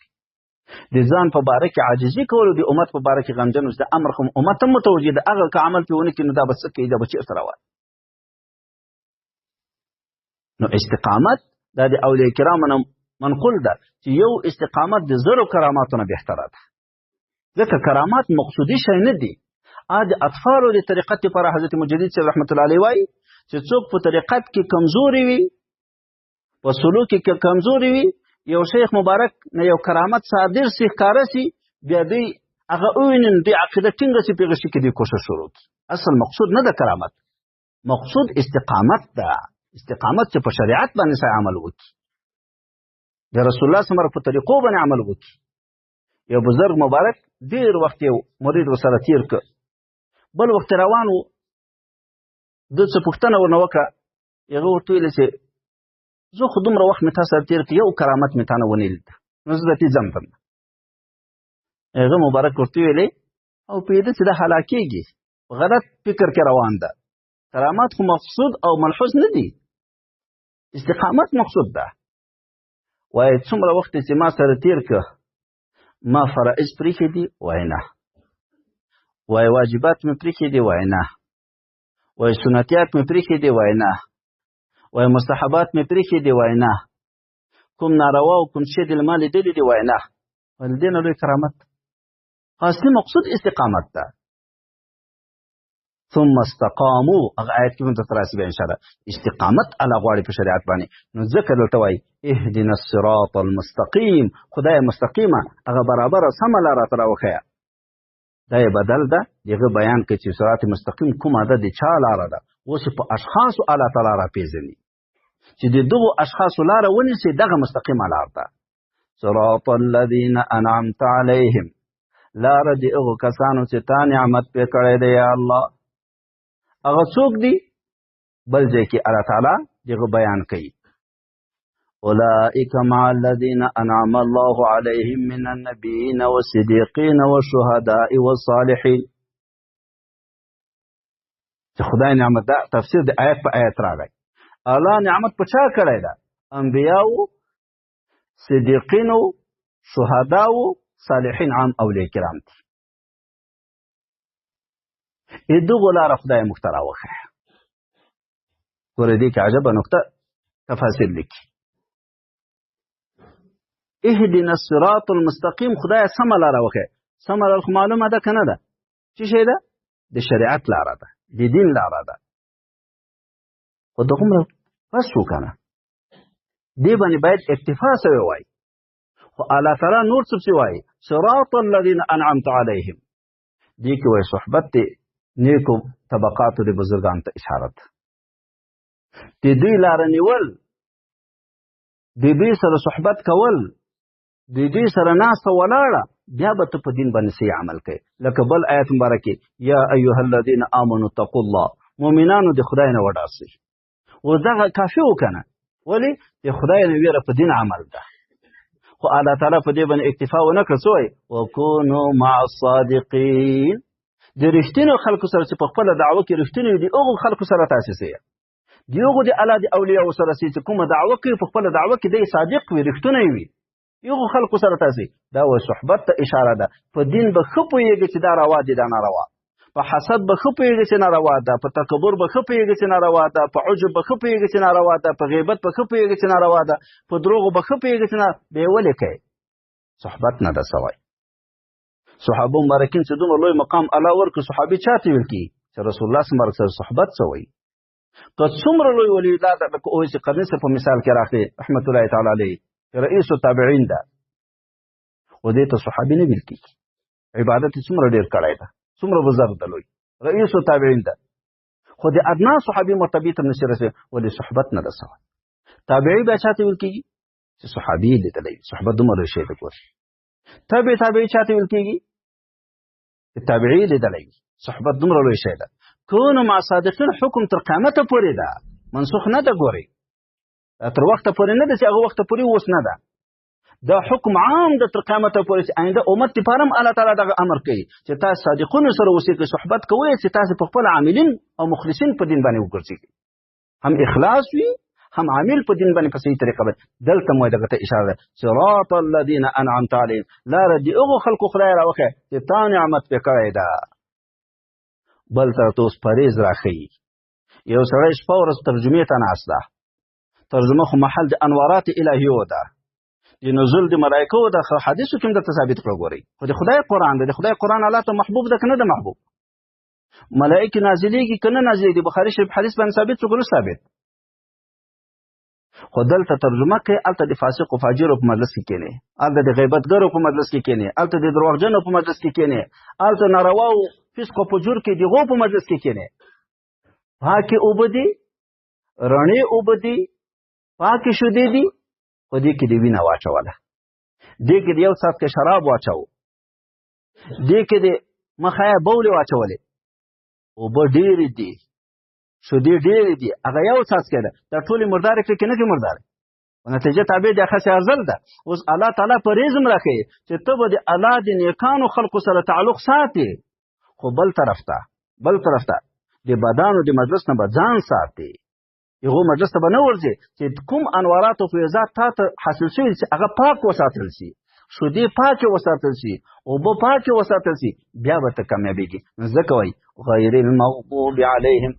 د ځان په باره کې عاجزي کولو، د امت په باره کې غمجن اوسئ. د امر خو امت هم متوجه ده، هغه که عمل پرې ونه کړي نو دا به څه کوي، دا به چېرته روان. نو استقامت دا د اولیاء کرامو نه منقول ده چې یو استقامت د زرو کراماتو نه بهتره ده، ځکه کرامات مقصودي شی نه دي. د اطفالو د طریقت لپاره حضرت مجدد صاحب رحمت الله علیه وایي چې څوک په طریقت کې کمزوري وي، په سلوک کې کمزوري وي، یو شیخ مبارک نه یو کرامت صادر سي ښکاره سي، بیا دوی هغه وویني نو دوی عقیده ټینګه شي، په هغه شي کې دوی کوشش شروع کړي. اصل مقصود نه ده کرامت، مقصود استقامت ده. استقامت چې په شریعت باندې سړی عمل وکړي، د رسول الله صلی په طریقو باندې عمل وکړي. یو بزرګ مبارک ډېر وخت یو مرید ورسره تېر کړ، بل وخت روان و، ده څه پوښتنه ورنه وکړه. هغه ورته وویل چې زه خو دومره وخت مې تا سره تېر کړ، یو کرامت مې تا نه ونه لید، نو زه درته ځم درنه. هغه مبارک ورته ویلې او پوهېده چې دا هلاکېږي، غلط فکر کې روان ده. کرامت خو مقصود او ملحوظ نه دي، استقامت مقصود ده. وایي څومره وخت چې ما سره تېر کړ، ما فرائض پرېښي دي؟ وایي نه. وایي واجبات مې پرېښي دي؟ وایي نه. وایي سنتیات مې پرېښي دي؟ وایي نه. وایي مستحبات مې پرېښي دي؟ وایي نه. کوم ناروا او کوم شی دې له ما لیدلي دي؟ وایي نه. وایي له دې نه لوی کرامت. اصلي مقصود استقامت ده. ثم استقامو، هغه آیت کې مونږ ته راسي بیا انشاءالله. استقامت الله غواړي په شریعت باندې، نو ځکه دلته وایي اهدنا الصراط المستقیم، خدای مستقیمه هغه برابره سمه لاره راته راوښیه. دا یې بدل ده، د هغه بیان کوي چې صراط مستقیم کومه ده، د چا لاره ده. اوس په اشخاصو الله تعالی راپېژني چې د دغو اشخاصو لاره ونیسي، دغه مستقیمه لار ده. صراط الذین انعمت علیهم، لاره د هغو کسانو چې تا نعمت پرې کړی دی یا الله. هغه څوک دي؟ بل ځای کې الله تعالی دغه بیان کوي، اولئک مع الذین انعم الله علیهم من النبیین والصدیقین والشهداء والصالحین. چې خدای نعمت ده، تفسیر د آیت په آیت راغی. الله نعمت په چا کړی ده؟ انبیاو، صدیقینو، شهداو، صالحین، عام اولیاء کرام دي. دغو لاره خدای موږ ته راوښیه. ګوره دې کې عجبه نکته تفاسیر لیکي، اهدنا الصراط المستقیم، خدای سمه لاره وښیه. سمه لاره خو معلومه ده که نه ده؟ څه شی ده؟ د شریعت لاره ده، د دین لاره ده. خو دغومره بس و که نه، دې باندې باید اکتفا سوی وای. خو الله تعالی نور څه پسې وایي، صراط الذین انعمت علیهم. دې کې وایي صحبت دی نیکو طبقاتو د بزرګانو ته اشاره ده. د دوی لاره نیول، د دوی سره صحبت کول، د دوی سره ناسته ولاړه، بیا به ته په دین باندې صحیح عمل کوې. لکه بل آیت مبارک، یا ایها الذین آمنوا اتقوا الله، مؤمنانو د خدای نه وډاسئ. اوس دغه کافي و که نه؟ ولې د خدای نه ویره په دین عمل ده. خو الله تعالی په دې باندې اکتفا ونه کړه، څه وایي؟ وکونو مع الصادقین. د رښتینو خلکو سره چې په خپله دعوه کې رښتیني دي، هغو خلکو سره تاسې سئ. د هغو د الله د اولیاو سره سئ چې کومه دعوه کوي په خپله دعوه کې دی صادق وي، رښتونی وي، هغو خلکو سره تاسې. دا وایي صحبت ته اشاره ده. په دین به ښه پوهېږي چې دا روا دي دا ناروا، په حسد به ښه پوهېږي چې ناروا ده، په تکبر به ښه پوهېږي چې ناروا ده، په عجب به ښه پوهېږي چې ناروا ده، په غیبت به ښه پوهېږي چې ناروا ده، په دروغو به ښه پوهېږي چې به یې ولې کوې؟ صحبت نه ده سوی. صحابه مبارکین چې دومره لوی مقام الله ورکړ، صحابي چا ته ویل کېږي؟ چې رسول الله صلی الله علیه وسلم صحبت سوی. که څومره لوی ولی الله ده، لکه اویس قرني صاحب په مثال کې راغلی رحمت الله تعالی علیه، رئیس التابعین ده، خو دې ته صحابي نه ویل کېږي. عبادت یې څومره ډېر کړی ده، څومره بزرګ ده، لوی رئیس التابعین ده، خو د ادنا صحابي مرتبې ته هم نشي رسېدلی. ولې صحبت نه ده سوی. تابعي بیا چا ته ویل کېږي؟ چې صحابي یې لیدلی، صحبت دومره لوی شی دی. ګوري تابع تابعي چا ته ویل کېږي؟ چې تابعي یې لیدلی، صحبت دومره لوی شی ده. کونو مع صادقین حکم تر قیامته پورې ده، منسوخ نه ده. ګوري تر وخته پورې نه ده چې هغه وخته پورې اوس نه ده. دا حکم عام ده تر قیامته پورې چې آینده امت لپاره هم الله تعالی دغه امر کوي چې تاسو صادقونو سره اوسئ، صحبت کوئ، چې تاسو په خپل عاملین او مخلصین په دین باندې وګرځئ، هم اخلاص وي هم عامل په دین باندې په صحیح طریقه باندې. دلته مو دغه ته اشاره ده، صراط الذین انعمت علیهم، لاره د هغو خلکو خدای راوښیه چې تا نعمت پرې کړی ده. بل تر ته اوس پرهېز راښیي. یو سړی شپه ورځ ترجمې ته ناست ده، ترجمه خو محل د انوارات الهیو ده، د نزول د ملایکو ده، خو حدیثو کې هم درته ثابت کړه. ګورئ خو د خدای قرآن ده، د خدای قرآن الله ته محبوب ده که نه ده محبوب؟ ملایکې نازلېږي که نه نازلېږي؟ بخاري شریف حدیث باندې ثابت شو که نه ثابت؟ خو دلته ترجمه کوي، هلته د فاسق او فاجرو په مجلس کې کښېنې، هلته د غیبتګرو په مجلس کې کښېنې، هلته د درواغجنو په مجلس کې کښېنې، هلته ناروا او فسق او فجور کې د هغو په مجلس کې کښېنې. پاکې اوبه دي، رڼې اوبه دي، پاکې شودې دي، خو دې کې د وینه واچوله، دې کې د یو څاڅکی شراب واچو، دې کې د مخه بولې واچولې. اوبه ډېرې دي، شودې ډېرې دي، هغه یو څاڅکی ده، دا ټولې مردارې کړې که نه کړې مردارې؟ نتیجه تابع د هغسې ارزل ده. اوس الله تعالی پرهېز هم راښیي چې ته به د الله د نیکانو خلقو سره تعلق ساتې، خو بل طرف ته، بل طرف ته د بدانو د مجلس نه به ځان ساتې، هغو مجلس ته به نه ورځې چې کوم انوارات او فیضات تا ته حاصل شوي چې هغه پاک وساتل شي، شودې پاکې وساتل شي، اوبه پاکې وساتل شي، بیا به ته کامیابېږي. نو ځکه وایي غیر المغضوب علیهم،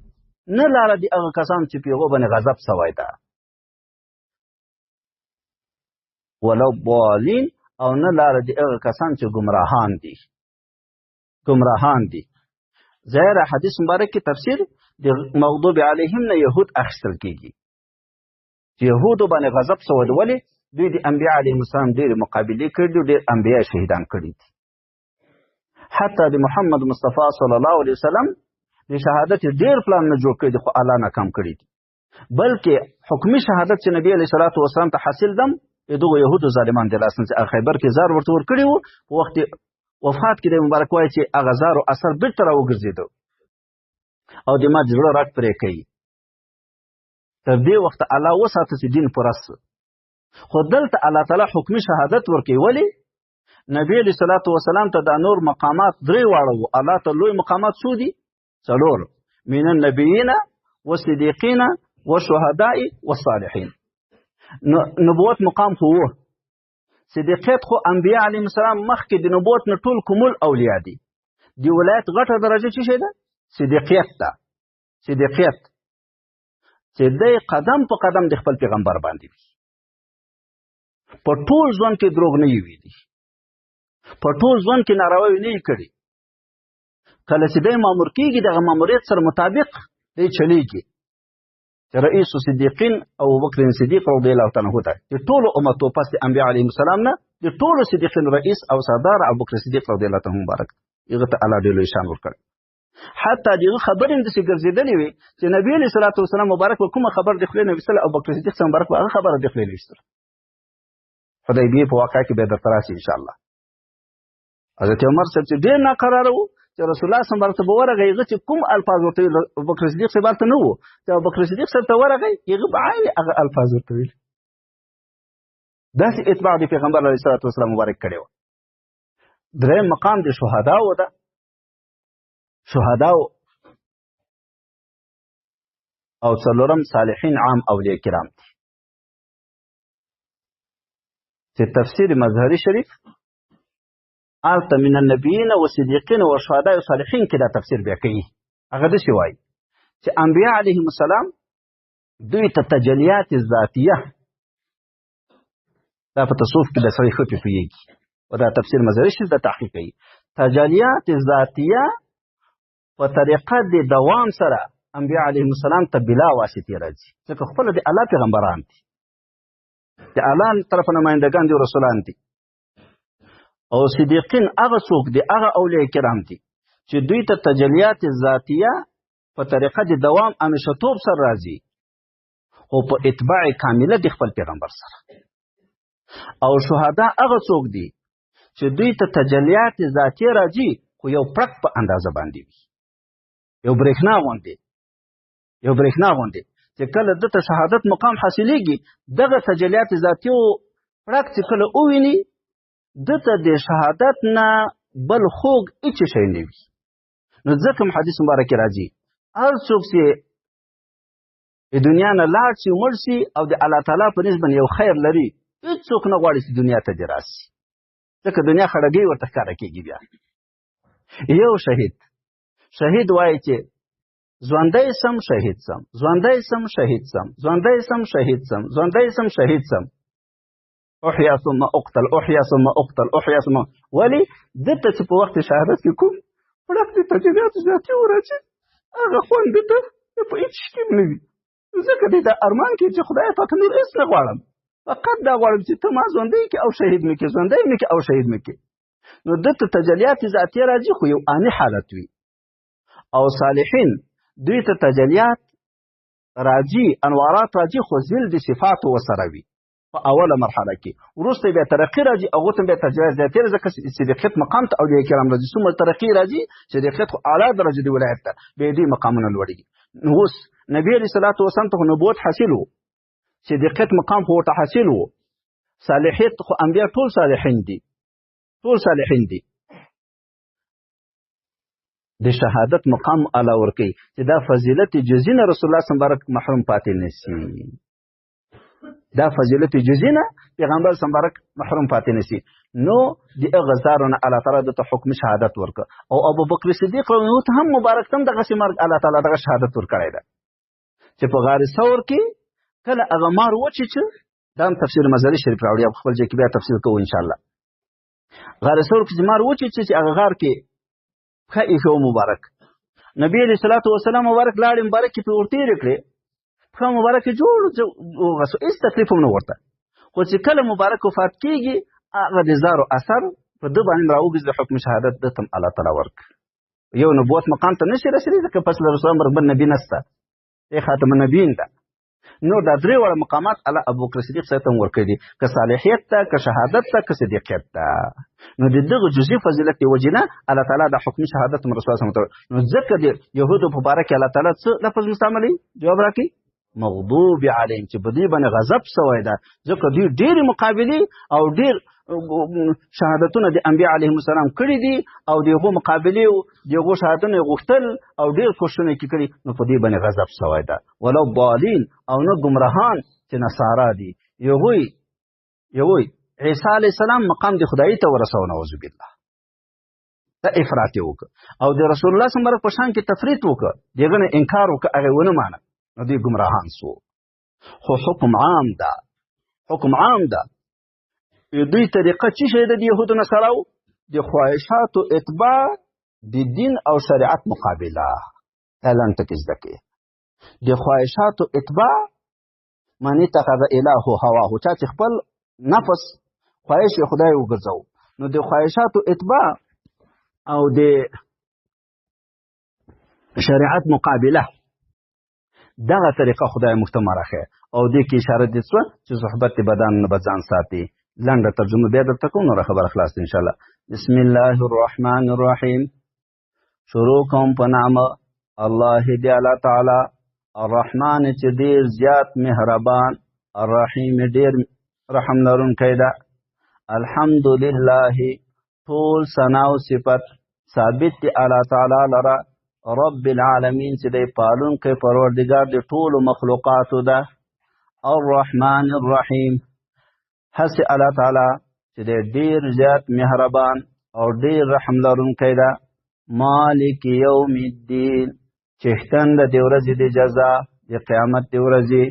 نه لاره دي هغه کسان چې په هغو باندې غضب سوی ده، ولو ضالین، او نه لاره دي هغه کسان چې ګمراهان دي، ګمراهان دي. ظاهر حدیث مبارک کې تفسیر د مغضوب علیهم نه یهود اخیستل کېږي، چې یهودو باندې غضب سوی دی. ولې؟ دوی د انبیا علیهم السلام ډېرې مقابلې کړي دي، ډېر انبیا شهیدان کړي دي. حتی د محمد مصطفی صلی الله علیه وسلم د شهادت ډېر پلان نه جوړ کړي دي، خو الله ناکام کړي دي. بلکې حکمي شهادت چې نبی علیه الصلاة والسلام ته حاصل دم دغو یهودو ظالمان د لاس نه چې خیبر کې زار ورته ورکړي وو، په وخت وفات کې د مبارک وایي چې هغه زارو اثر بېرته راوګرځېدو او د ما د زړه رګ پرې کوي. تر دې وخته الله وساته چې دین پوره سو. خو دلته الله تعالی حکمي شهادت ورکوي. ولې؟ نبی علیه الصلاة والسلام ته دا نور مقامات درې واړه وو. الله ته لوی مقامات څو دي؟ څلور: من النبیین والصدیقین والشهداء والصالحین. نبوت مقام خو وو، صدیقیت خو انبیا علیهم السلام مخکې د نبوت نه ټول کمول اولیاء دي. د ولایت غټه درجه څه شی ده؟ صدیقیت ده. صدیقیت چې دی قدم په قدم د خپل پیغمبر باندې وي، په ټول ژوند کې دروغ نه ویلي، په ټول ژوند کې نارواوې نه کړي. کله چې دی مامور کېږي دغه ماموریت سره مطابق دی چلیږي. چې رئیس صدیقین ابوبکر صدیق رضی الله تعالی عنه ته د ټولو امتو پس د انبیا علیهم السلام نه د ټولو صدیقین رئیس او سردار ابوبکر صدیق رضی الله تعالی عنه مبارک، هغه ته الله ډېر لوی شان ورکړ. حتی دغه خبرې هم داسې ګرځېدلې وې چې نبي علیه الصلاة والسلام مبارک به کومه خبر د خولې نه ویستله، ابوبکر صدیق صاحب مبارک به هغه خبره د خولې نه ویستله. حدیبیې په واقعه کې به درته راشي انشاءالله. حضرت عمر صاحب چې ډېر ناقراره و چې رسول الله صلی الله علیه وسلم ته ورغی، هغه چې کوم الفاظ ورته ویل ابوبکر صدیق صاحب هلته نه وو، چې ابوبکر صدیق صاحب ته ورغی هغه به عین هغه الفاظ ورته ویل. داسې اتباع د پیغمبر علیه الصلاة والسلام مبارک کړی وه. دریم مقام د شهداو ده. شهداو او څلورم صالحین عام اولیاء کرام دي. چې تفسیر مظهری شریف هلته من النبیین والصدیقین والشهداء والصالحین کې دا تفسیر بیا کوي. هغه داسې وایي چې انبیا علیهم السلام دوی ته تجلیات ذاتیه، دا په تصوف کې د سړي ښه پرې پوهېږي، او دا تفسیر مظهری شریف دا تحقیق کوي. تجلیات ذاتیه په طریقه د دوام سره انبیا علیهم السلام ته بلا واسطې راځي، ځکه خپله د الله پیغمبران دي، د الله طرف نمایندګان دي، رسولان دي. او صدیقین هغه څوک دي، هغه اولیاء کرام دي چې دوی ته تجلیات ذاتیه په طریقه د دوام همیشهتوب سره راځي، خو په اتباع کامله د خپل پیغمبر سره. او شهدا هغه څوک دي چې دوی ته تجلیات ذاتیه راځي، خو یو پړک په اندازه باندې وي، یو برېښنا غوندې، یو برېښنا غوندې چې کله ده ته شهادت مقام حاصلېږي، دغه تجلیات ذاتي او پړک چې کله وویني، ده ته د شهادت نه بل خوږ هېڅ شی نه وي. نو ځکه هم حدیث مبارک کې راځي، هر څوک چې د دنیا نه لاړ شي، مړ شي او د الله تعالی په نسبت یو خیر لري، هېڅوک نه غواړي چې دنیا ته دې راشي، ځکه دنیا خړګۍ ورته ښکاره کېږي. بیا یو شهید، شهید وایي چې ژوندی سم شهید سم، ژوندی سم شهید سم، ژوندی سم شهید سم، ژوندی سم شهید سم، احیا ثم اقتل، احیا ثم اقتل، احیا ثم. ولې ده ته چې په وخت شهادت کې کوم پړک د تجلیات زیاتې وراچي، هغه خوند ده ته په هېڅ شي کې نه وي. ځکه دی دا ارمان کوي چې خدای پاک نور هېڅ نه غواړم، فقط دا غواړم چې ته ما ژوندی کړې او شهید مې کړې، ژوندی مې کړې او شهید مې کړې. نو ده ته تجلیات ذاتیه راځي، خو یو آني حالت وي. او صالحین دوی ته تجلیات راځي، انوارات راځي، خو ذل د صفاتو ورسره وي په اوله مرحله کې. وروسته بیا ترقي راځي، هغو ته بیا تجلیات زیاتې راځي، ځکه صدیقیت مقام ته اولیاء کرام راځي. څومره ترقي راځي، صدیقیت خو اعلی درجه د ولایت ته، بیا دوی مقامونه لوړېږي. نو اوس نبی علیه الصلاة والسلام ته خو نبوت حاصل و، صدیقیت مقام خو ورته حاصل و، صالحیت خو انبیا ټول صالحین دي، ټول صالحین دي. د شهادت مقام الله ورکوي چې دا فضیلت جزئي نه رسول الله صلی مبارک محروم پاتې نه شي. دا فضیلت جزئي نه پیغمبر صلی مبارک محروم پاتې نه شي. نو د هغه زارو نه الله تعالی ده ته حکم شهادت ورکړ. او ابوبکر صدیق رضی الله عنه هم مبارک تم دغسې مرګ الله تعالی دغه شهادت ورکړی ده چې په غار ثور کې کله هغه مار وچیچه، دا هم تفسیر مزاري شریف راوړي، په خپل ځای کې بیا تفسیر کوو ان شاء الله. غار ثور کې چې مار وچیچه، چې هغه غار کې پښه ایښې وه مبارک، نبی علیه الصلاة والسلام مبارک لاړې مبارکې پرې ورتېرې کړې، پښه مبارکې جوړ وغسو، هېڅ تکلیف هم نه ورته. خو چې کله مبارک وفات کېږي، هغه د زارو اثر په ده باندې راوګرځي، حکم شهادت ده ته هم الله تعالی ورکړ. یو نبوت مقام ته نشي رسېدلی، ځکه پس له رسول الله بل نبي نشته، ای خاتم النبیین ده. نو دا درې واړه مقامات الله ابوبکر صدیق صاحب ته هم ورکړي دي، که صالحیت ته، که شهادت ته، که صدیقیت ته. نو د دغه جزئي فضیلت د وجې نه الله تعالی دا حکمي شهادت هم رسول الله ته. نو ځکه د یهودو په باره کې الله تعالی څه لفظ مستعملوي؟ جواب راکړي، مغضوب علیهم، چې په دوی باندې غضب سوی ده، ځکه دوی ډېرې مقابلې او ډېر شهادتونه د انبیا علیهم السلام کړي دي، او د هغو مقابلې او د هغو شهادتونه یې غوښتل او ډېر کوښښونه یې کړي، نو په دې باندې غضب سوی ده. ولو ضالین، او نه ګمراهان چې نصارا دي. یوی عیسی علیه السلام مقام د خدایي ته ورسوه، نعوذ بالله، دا افراط یې وکړ. او د رسول الله صلی الله علیه وسلم په شان کې تفریط وکړ، د هغه نه انکار وکړ، هغه یې ونه مانه، نو دوی ګمراهان سو. خو حکم عام ده، حکم عام ده. دوی طریقه چی شی ده د یهودو نصاراو؟ د خواهشاتو اتباع، د دین او شریعت مقابله. اعلان ټکی زده کړئ. د خواهشاتو اتباع من اتخذ اله هواه، چا چې خپل نفس خواهش خدای وګرځاو. نو د خواهشاتو اتباع او د شریعت مقابله، دغه طریقه خدای موږ ته مرخه. او دې کې اشاره دې څه چې صحبت بدن نه به ځان ساتي. لنډه ترجمه بیا درته کوم، نوره خبره خلاص ده ان شاء الله. بسم الله الرحمن الرحیم. شروع کوم په نامه الله دی الله تعالی، الرحمن چې ډېر زیات مهربان، الرحیم ډېر رحم لرونکی ده. الحمد لله، ټول ثنا او صفت ثابت دی الله تعالی لره، رب العالمین چې دی پالونکی پروردګار د ټولو مخلوقاتو ده. الرحمن الرحیم، هسې الله تعالی چې دی ډېر زیات مهربان او ډېر رحم لرونکی ده. مالک یوم الدین، څښتن د دې ورځې د جزا، د قیامت د ورځې.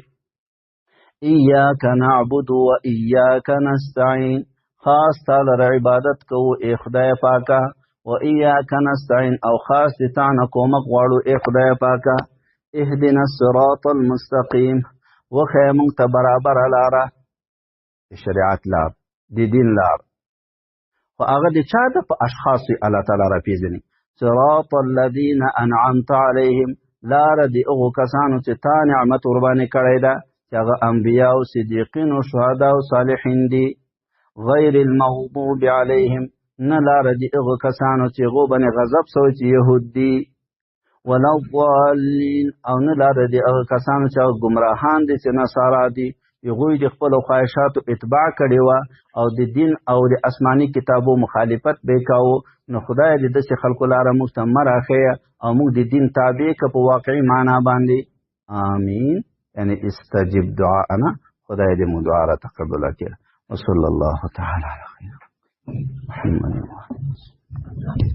ایاک نعبد و ایاک نستعین، خاص تا لره عبادت کوو ای خدای پاکه. و ایاک نستعین، او خاص د تا نه کومک غواړو ای خدای پاکه. اهدنا الصراط المستقیم، وښیه موږ ته برابره لاره، د شریعت لار، د دین لار. خو هغه د چا ده؟ په اشخاصو یې الله تعالی راپېژني. صراط الذین انعمت علیهم، لاره د هغو کسانو چې تا نعمت ورباندې کړی ده، چې هغه انبیا او صدیقین او شهدا او صالحین دي. غیر المغضوب علیهم، نه لاره د هغو کسانو چې هغو باندې غضب سوی چې یهود دي. ولا الضالین، او نه لاره د هغو کسانو چې هغه ګمراهان دي چې نصارا دي. هغوی د خپلو خواهشاتو اتباع کړې وه او د دین او د آسماني کتابو مخالفت به یې کاوه. نو خدای دې داسې خلکو لاره موږ ته مه راښیه او موږ د دین تابع که په واقعي معنا باندې. آمین. یعنی استجب دعاءنا، خدای دې مو دعا راته قبوله کړي. وصلی الله تعالی علی خیر محمد وآله وصحبه.